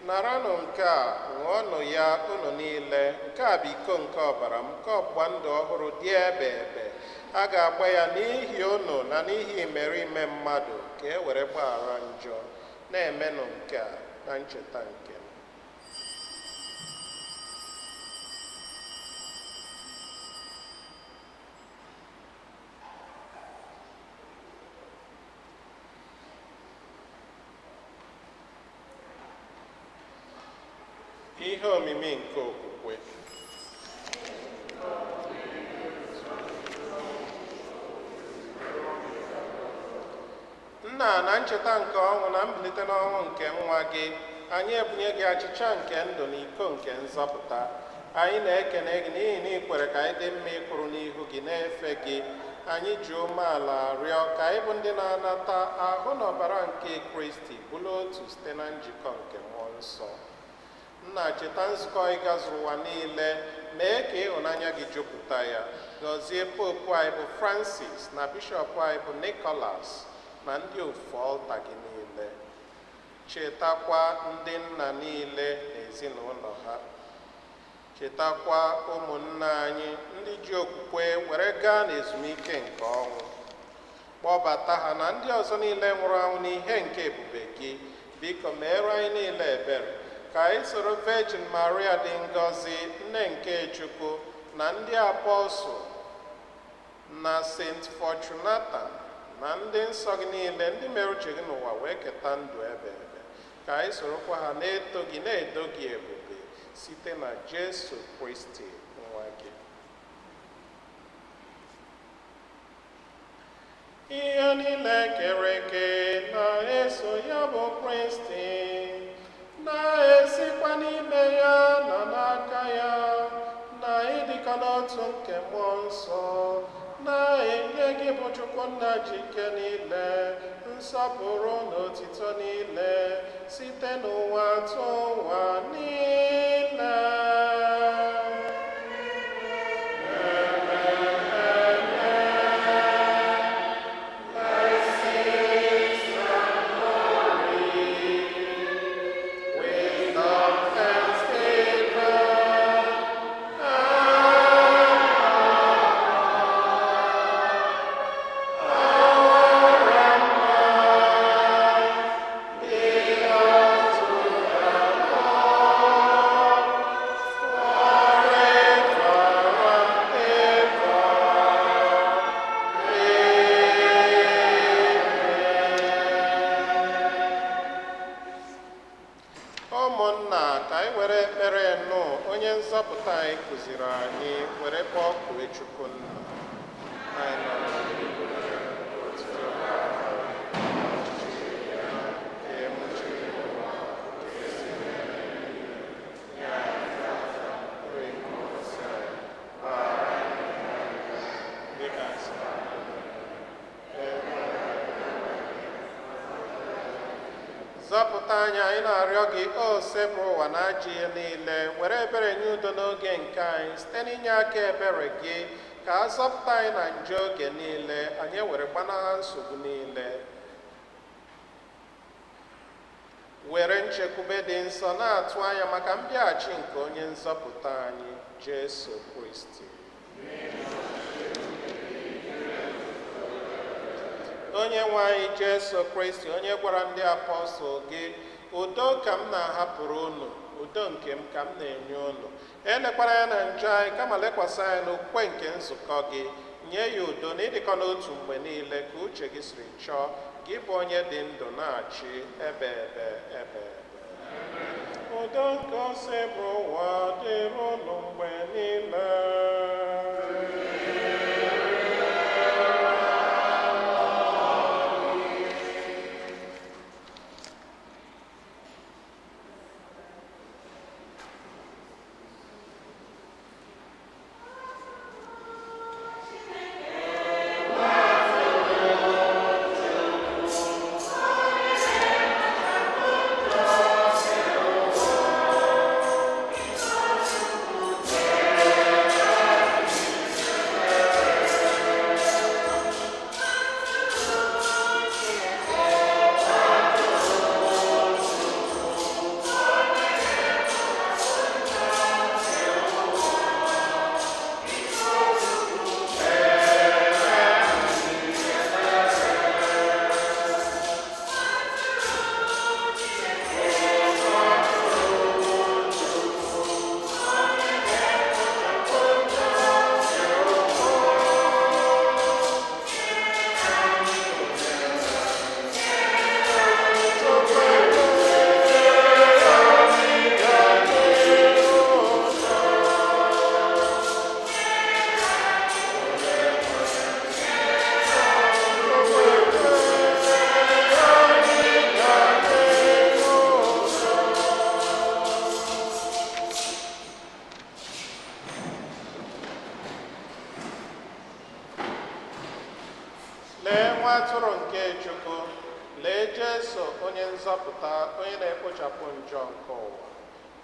naranụ nke a, ṅụọnụ ya unu niile, nke a bụ iko nke ọbara m, nke ọgbụgba ndụ ọhụrụ dị ebe ebe. A ga-agba ya n'ihi unu na n'ihi imerime mmadụ, ka e were gbaghara njọ. Na-emenụ nke a na ncheta nke m. Ihe omimi nke okwukwe. Nna, na ncheta nke ọnwụ na mbilite n'ọnwụ nke nwa gị, anyị ebunye gị achịcha nke ndụ na iko nke nzọpụta. Anyị na-ekene gị n'ihi na ị kwere ka anyị dị mma ịkwụrụ n'ihu gị na-efe gị. Anyị ji umeala rịọ ka anyị bụ ndị na-anata ahụ na ọbara nke Kristi bụrụ otu site na njikọ nke Mmụọ Nsọ. Nna, cheta nzukọ ị gazuru ụwa niile, mee ka ịhụnanya gị jupụta ya. Gọzie popu anyị bụ Francis na bishọp anyị bụ Nicholas na ndị ofu ọlta gị niile. Chetakwa ndị nna niile na ezinụlọ ha. Chetakwa ụmụnna anyị ndị ji okwukwe were gaa n'ezumike nke ọnwụ. Kpọbata ha na ndị ọzọ niile nwụrụ anwụ n'ihe nke ebube gị. Biko meere anyị niile ebere, ka anyị soro Virgin Maria dị ngọzi, nne nke Chukwu, na ndị apọstụl na St. Fortunata na ndị nsọ gị niile ndị mere uche gị n'ụwa wee keta ndụ ebe ebe, ka anyị sorokwa ha na-eto gị, na-edo gị ebube site na Jesu Kristi nwa gị. Ihe niile kere eke na-eso ya bụ Kristi, na-esikwa n'ime ya na n'aka ya na ịdịkọ n'otu nke Mmụọ Nsọ na-enye gị bụ Chukwu Nna ji ike niile nsọpụrụ na otito niile site n'ụwa tụ ụwa niile. Ụmụnna, ka anyị were ekpere nụ onye nzọpụta anyị kụziri anyị were kpọkue Chukwu Nna. Anyị nọ n'eluigwe, otuto dịrị aha gị, ọchịchị gị bịa, ka emuche gị n'ụwa ka esi eme n'eluigwe. Nye anyị tata nri nke ụbọchị anyị, gbaghara anyị mmehie anyị dịka anyị si gbaghara ndị Zọpụta anyị, anyị na-arịọ gị, o sepụ ụwa na ajọ ihe niile, were ebere nye udo n'oge nke anyị site n'inye aka ebere gị, ka a zọpụta anyị na njọ oge niile, anyị were gbanaha nsogbu niile, were nchekwube dị nsọ na-atụ anya maka mbịaghachi nke onye nzọpụta anyị, Jesu Kristi. Onye nwe anyị Jesu Kristi, onye gwara ndị apọstụl gị, udo ka m na-ahapụrụ unu, udo nke m ka m na-enye unu, elekwara ya na njọ anyị, kama lekwasị anyị n'okwukwe nke nzukọ gị, nye ya udo na ịdịkọ n'otu mgbe niile ka uche gị siri chọọ, gị bụ onye dị ndụ na-achị ebe ebe ebe ebe. Udo nke ose bụ ụwa dịrị unu mgbe niile. Nwa atụrụ nke Chukwu, lee Jesu onye nzọpụta, onye na-ekpochapụ njọ nke ụwa.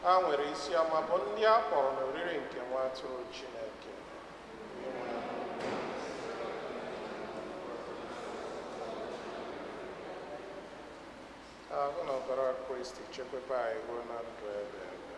Ha nwere isi ọma bụ ndị a kpọrọ n'oriri nke nwa atụrụ Chineke. Ahụ na ọbara Kristi chekwaba anyị ruo na ndụ ebe ebe.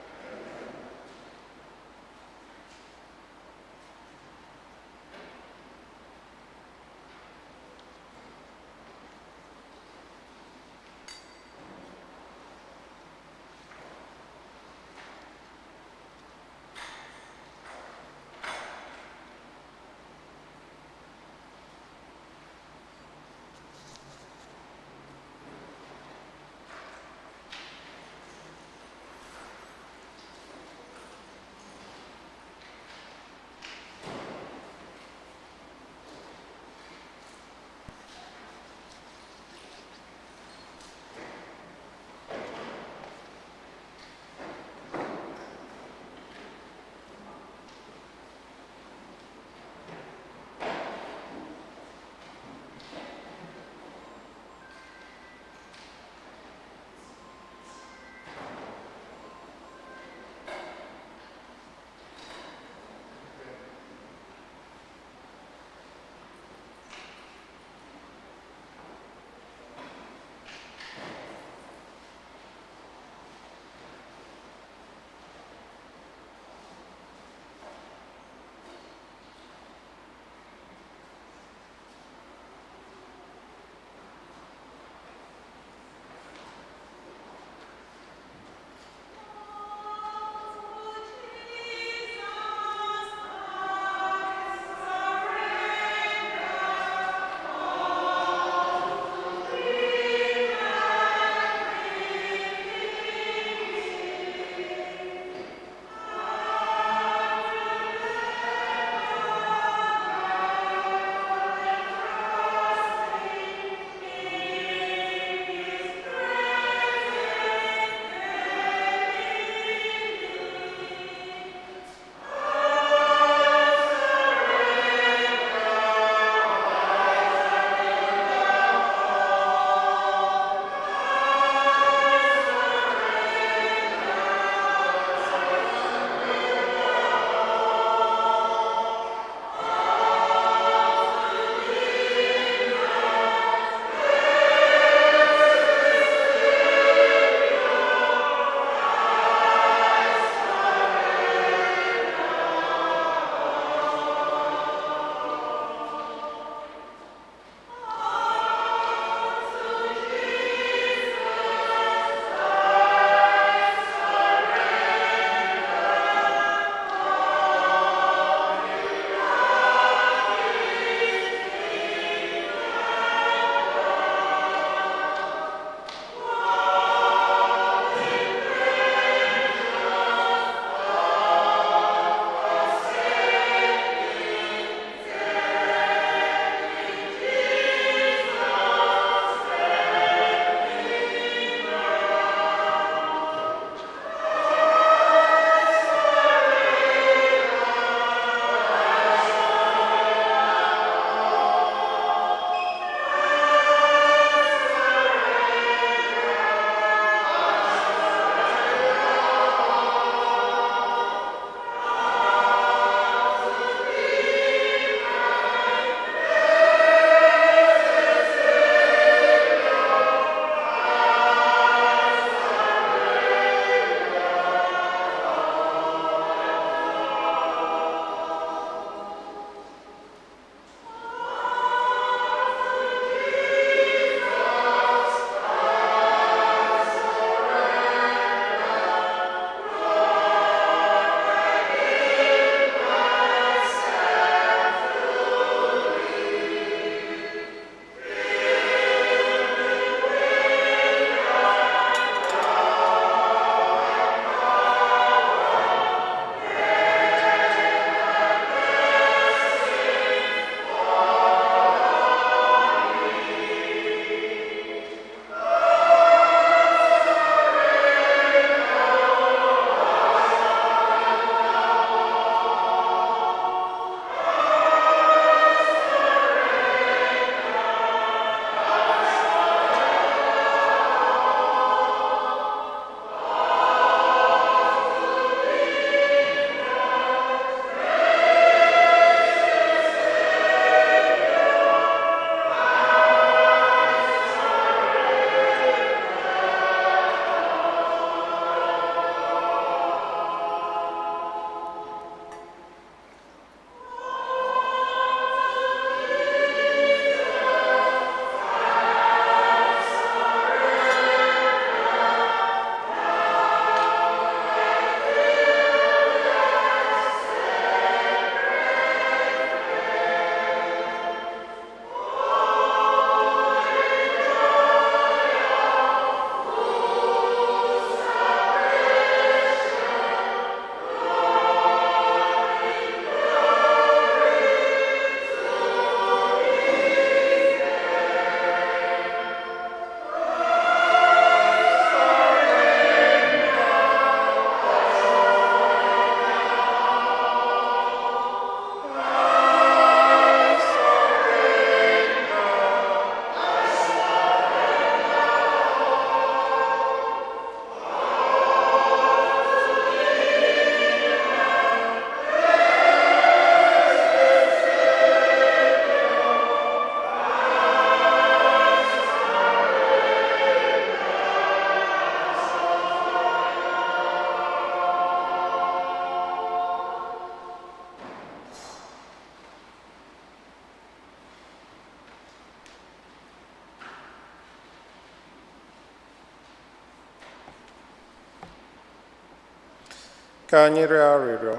Ka anyị rịọ arịrịọ.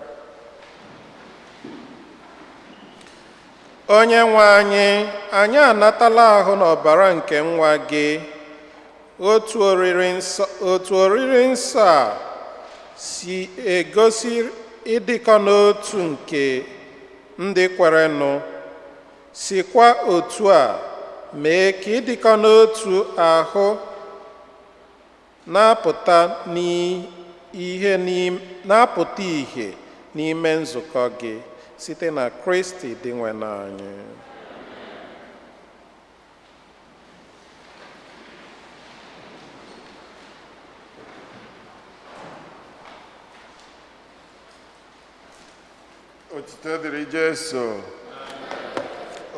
Onye nwe anyị, anyị anatala ahụ na ọbara nke nwa gị. Otu oriri nsọ a si egosi ịdịkọ n'otu nke ndị kwerenụ, sikwa otu a mee ka ịdịkọ n'otu ahụ na-apụta ìhè n'ime nzukọ gị, site na Kristi Dinwenụ anyị. Otito dịrị Jesu.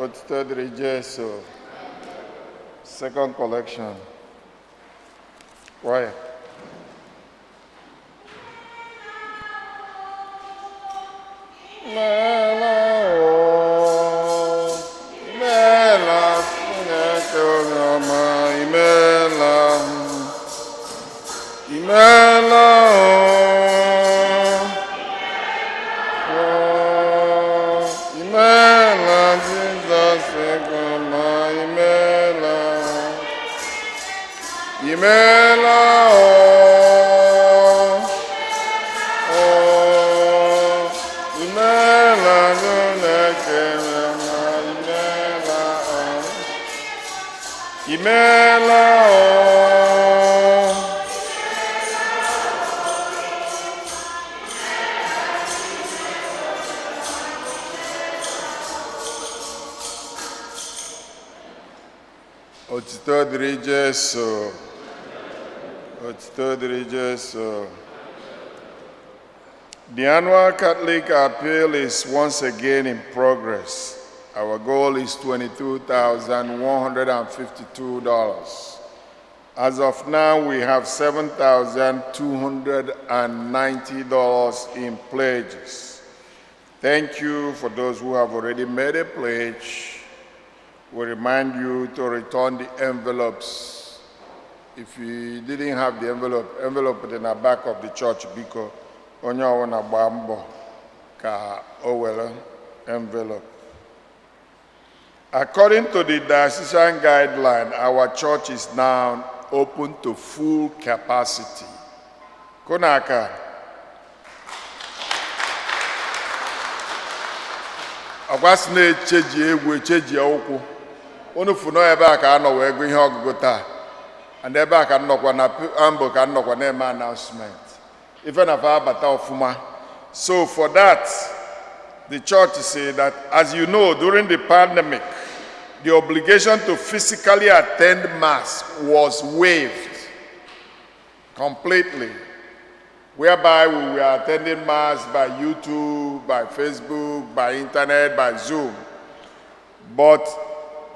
Otito dịrị Jesu. Second collection. Choir. Imela o, imela, Chineke onye ọma, imela, imela o. Oh, imela, Jizọs ọma, imela, imela o, oh, imela, Chineke ọma, imela o, imela o. Otito dịrị Jesu. Otito dịrị Jesu. The annual Catholic appeal is once again in progress. Our goal is $22,152. As of now, we have $7,290 in pledges. Thank you for those who have already made a pledge. We remind you to return the envelopes. If you didn't have the envelope, envelope dị na back of the church, biko, onye ọbụla gbaa mbọ ka o were envelope. According to the diocesan guideline, our church is now open to full capacity. Konaka. Ọkwa sị na-echeji egwu echeji ụkwụ. Unu fụnọ ebe a ka a nọ wee gụ ihe ọgụgụ taa. And ebe a ka nnọkwa na ambụ ka nnọkwa na-eme announcement. Ife na fa abata ọfụma. So for that, the church say that, as you know, during the pandemic, the obligation to physically attend Mass was waived completely, whereby we were attending Mass by YouTube, by Facebook, by internet, by Zoom. But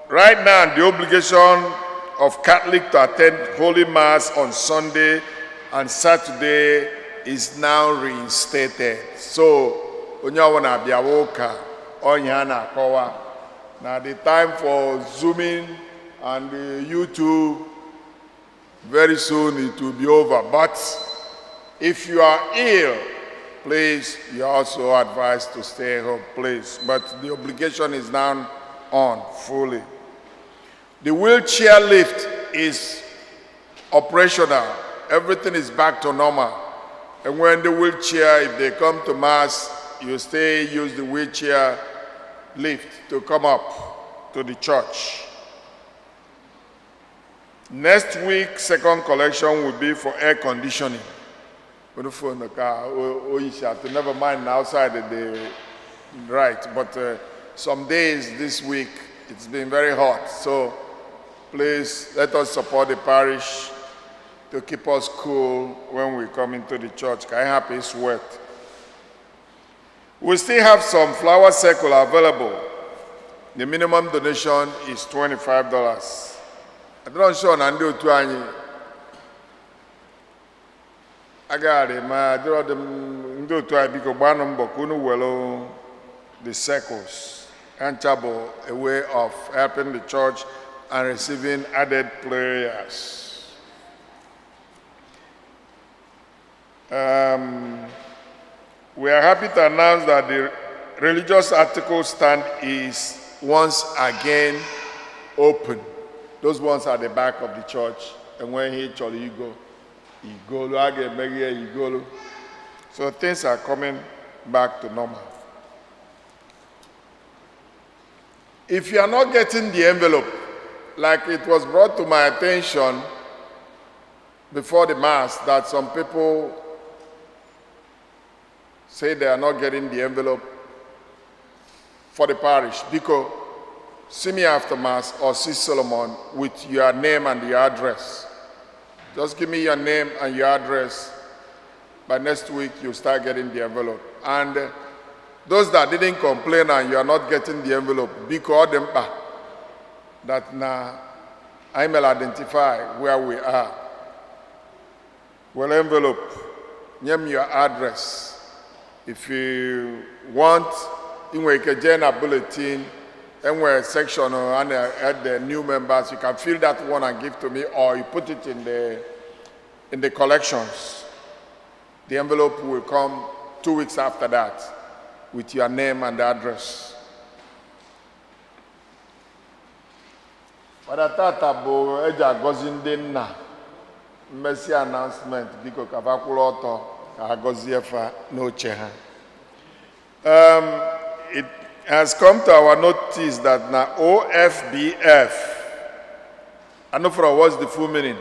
right now, the obligation of Catholic to attend Holy Mass on Sunday and Saturday is now reinstated. So, onye ọbụla bịawa ụka ọnya a na-akọwa na the time for Zooming and the YouTube, very soon it will be over. But if you are ill, please, you're also advised to stay home, please. But the obligation is now on fully. The wheelchair lift is operational. Everything is back to normal. And when the wheelchair, if they come to Mass, you stay, use the wheelchair lift to come up to the church. Next week, second collection will be for air conditioning. Unu phone ka oyi si atụ, never mind outside the right, but some days this week it's been very hot. So please let us support the parish to keep us cool when we come into the church. Ka anyị hapụ sweat. We still have some flower circle available. The minimum donation is $25. Adịrọ sure na ndị otu anyị agaghị eme adịrọ dị m ndị otu anyị, biko gbanụ mbọ ka unu were the circles. Ncha bụ a way of helping the church and receiving added prayers. We are happy to announce that the religious article stand is once again open. Those ones at the back of the church. And when he chọrọ igo, igolu, a ga-emeghe ya igolu. So things are coming back to normal. If you are not getting the envelope, like it was brought to my attention before the Mass that some people say they are not getting the envelope for the parish, because see me after Mass or see Solomon with your name and your address. Just give me your name and your address. By next week, you'll start getting the envelope. And those that didn't complain and you are not getting the envelope, because them that now I may identify where we are. Well, envelope, name your address. If you want, ị nwere ike jee na bulletin, enwere section and add the new members. You can fill that one and give to me, or you put it in the collections. The envelope will come 2 weeks after that with your name and address. Fada, tata bụ eji agọzi ndị nna. Mmesi announcement, biko ka fa kwụrụ ọtọ ka ha gọzie fa n'oche ha. It has come to our notice that na OFBF, I know for what's the full meaning?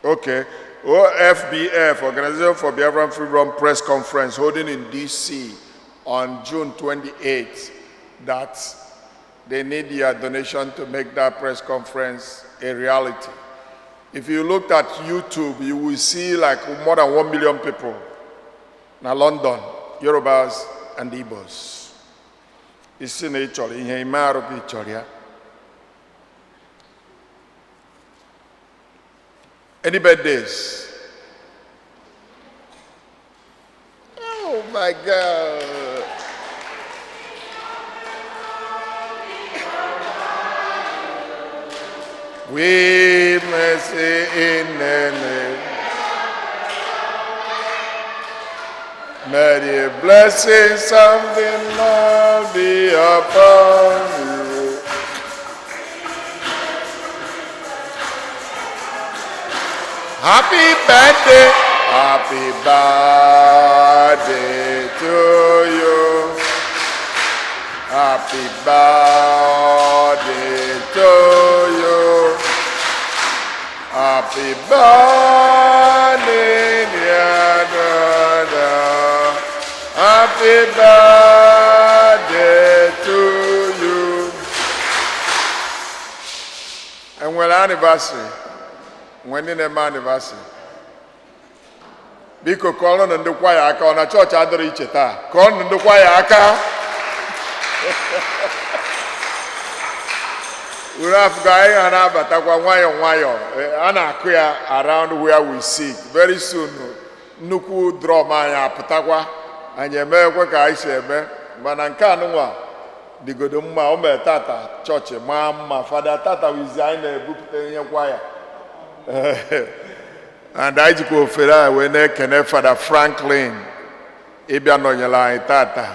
Okay. OFBF, Organization for Biafran Freedom Press Conference, holding in DC on June 28th, that they need your donation to make that press conference a reality. If you looked at YouTube, you will see like more than 1 million people na London, Yorubas and Igbos. Isi na ị chọrọ ihe ime arụ ka ị chọrọ ya. Any birthdays? Oh my God. We mercy in the name. May the blessings of the Lord be upon you. Happy birthday, happy birthday to you. Happy birthday to you. Happy birthday, dear brother. Happy birthday to you. Enwere anniversary? Nwee ndị na-eme anniversary? Biko kụọrọnụ ndị kwaya aka. Ọ na chọọchị adịrị iche taa. Kụọrọnụ ndị kwaya aka. Uru afụgo anyị ha na-abatakwa nwayọọ nwayọọ. A na-akụ ya around where we sit. Very soon, nnukwu drum anyị apụtakwa, anyị emekwa ka anyị si eme. Mana nke anụnwa dịgodo mma. O mere tata chọọchị maa mma. Fada, tata wizi anyị na-ebupụta ihe kwaya, and anyị jikwa ofere a wee na-ekene Fada Franklin ịbịa nọnyere anyị tata.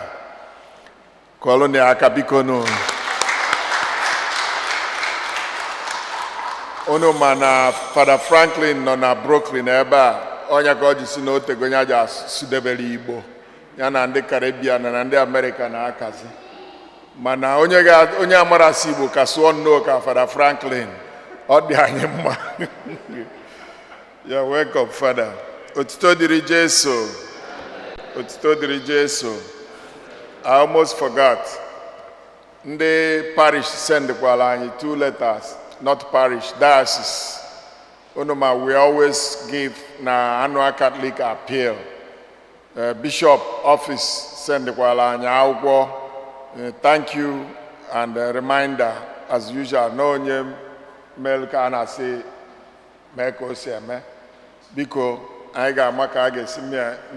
Kọlụ na aka, biko nụ. Unu ma na Fada Franklin nọ na Brooklyn ebe a. Ọnya ka ọ ji si na otego ya ji asụdebere Igbo ya na ndị Caribbean na ndị Amerịka na-akazi. Mana onye onye amarasị Igbo ka sụọ nnọọ ka Fada Franklin, ọ dị anyị mma. Ya, welcome, Fada. Otuto dịrị Jesu. Otuto dịrị Jesu. I almost forgot. Ndị parish sendkwara anyị two letters, not parish, diocese. Unu ma we always give na annual Catholic appeal. Bishop office sendkwara anyị akwụkwọ, thank you and a reminder as usual na onye mere ka a na-asị mee ka o si eme. Biko, anyị ga-ama ka a ga-esi mee.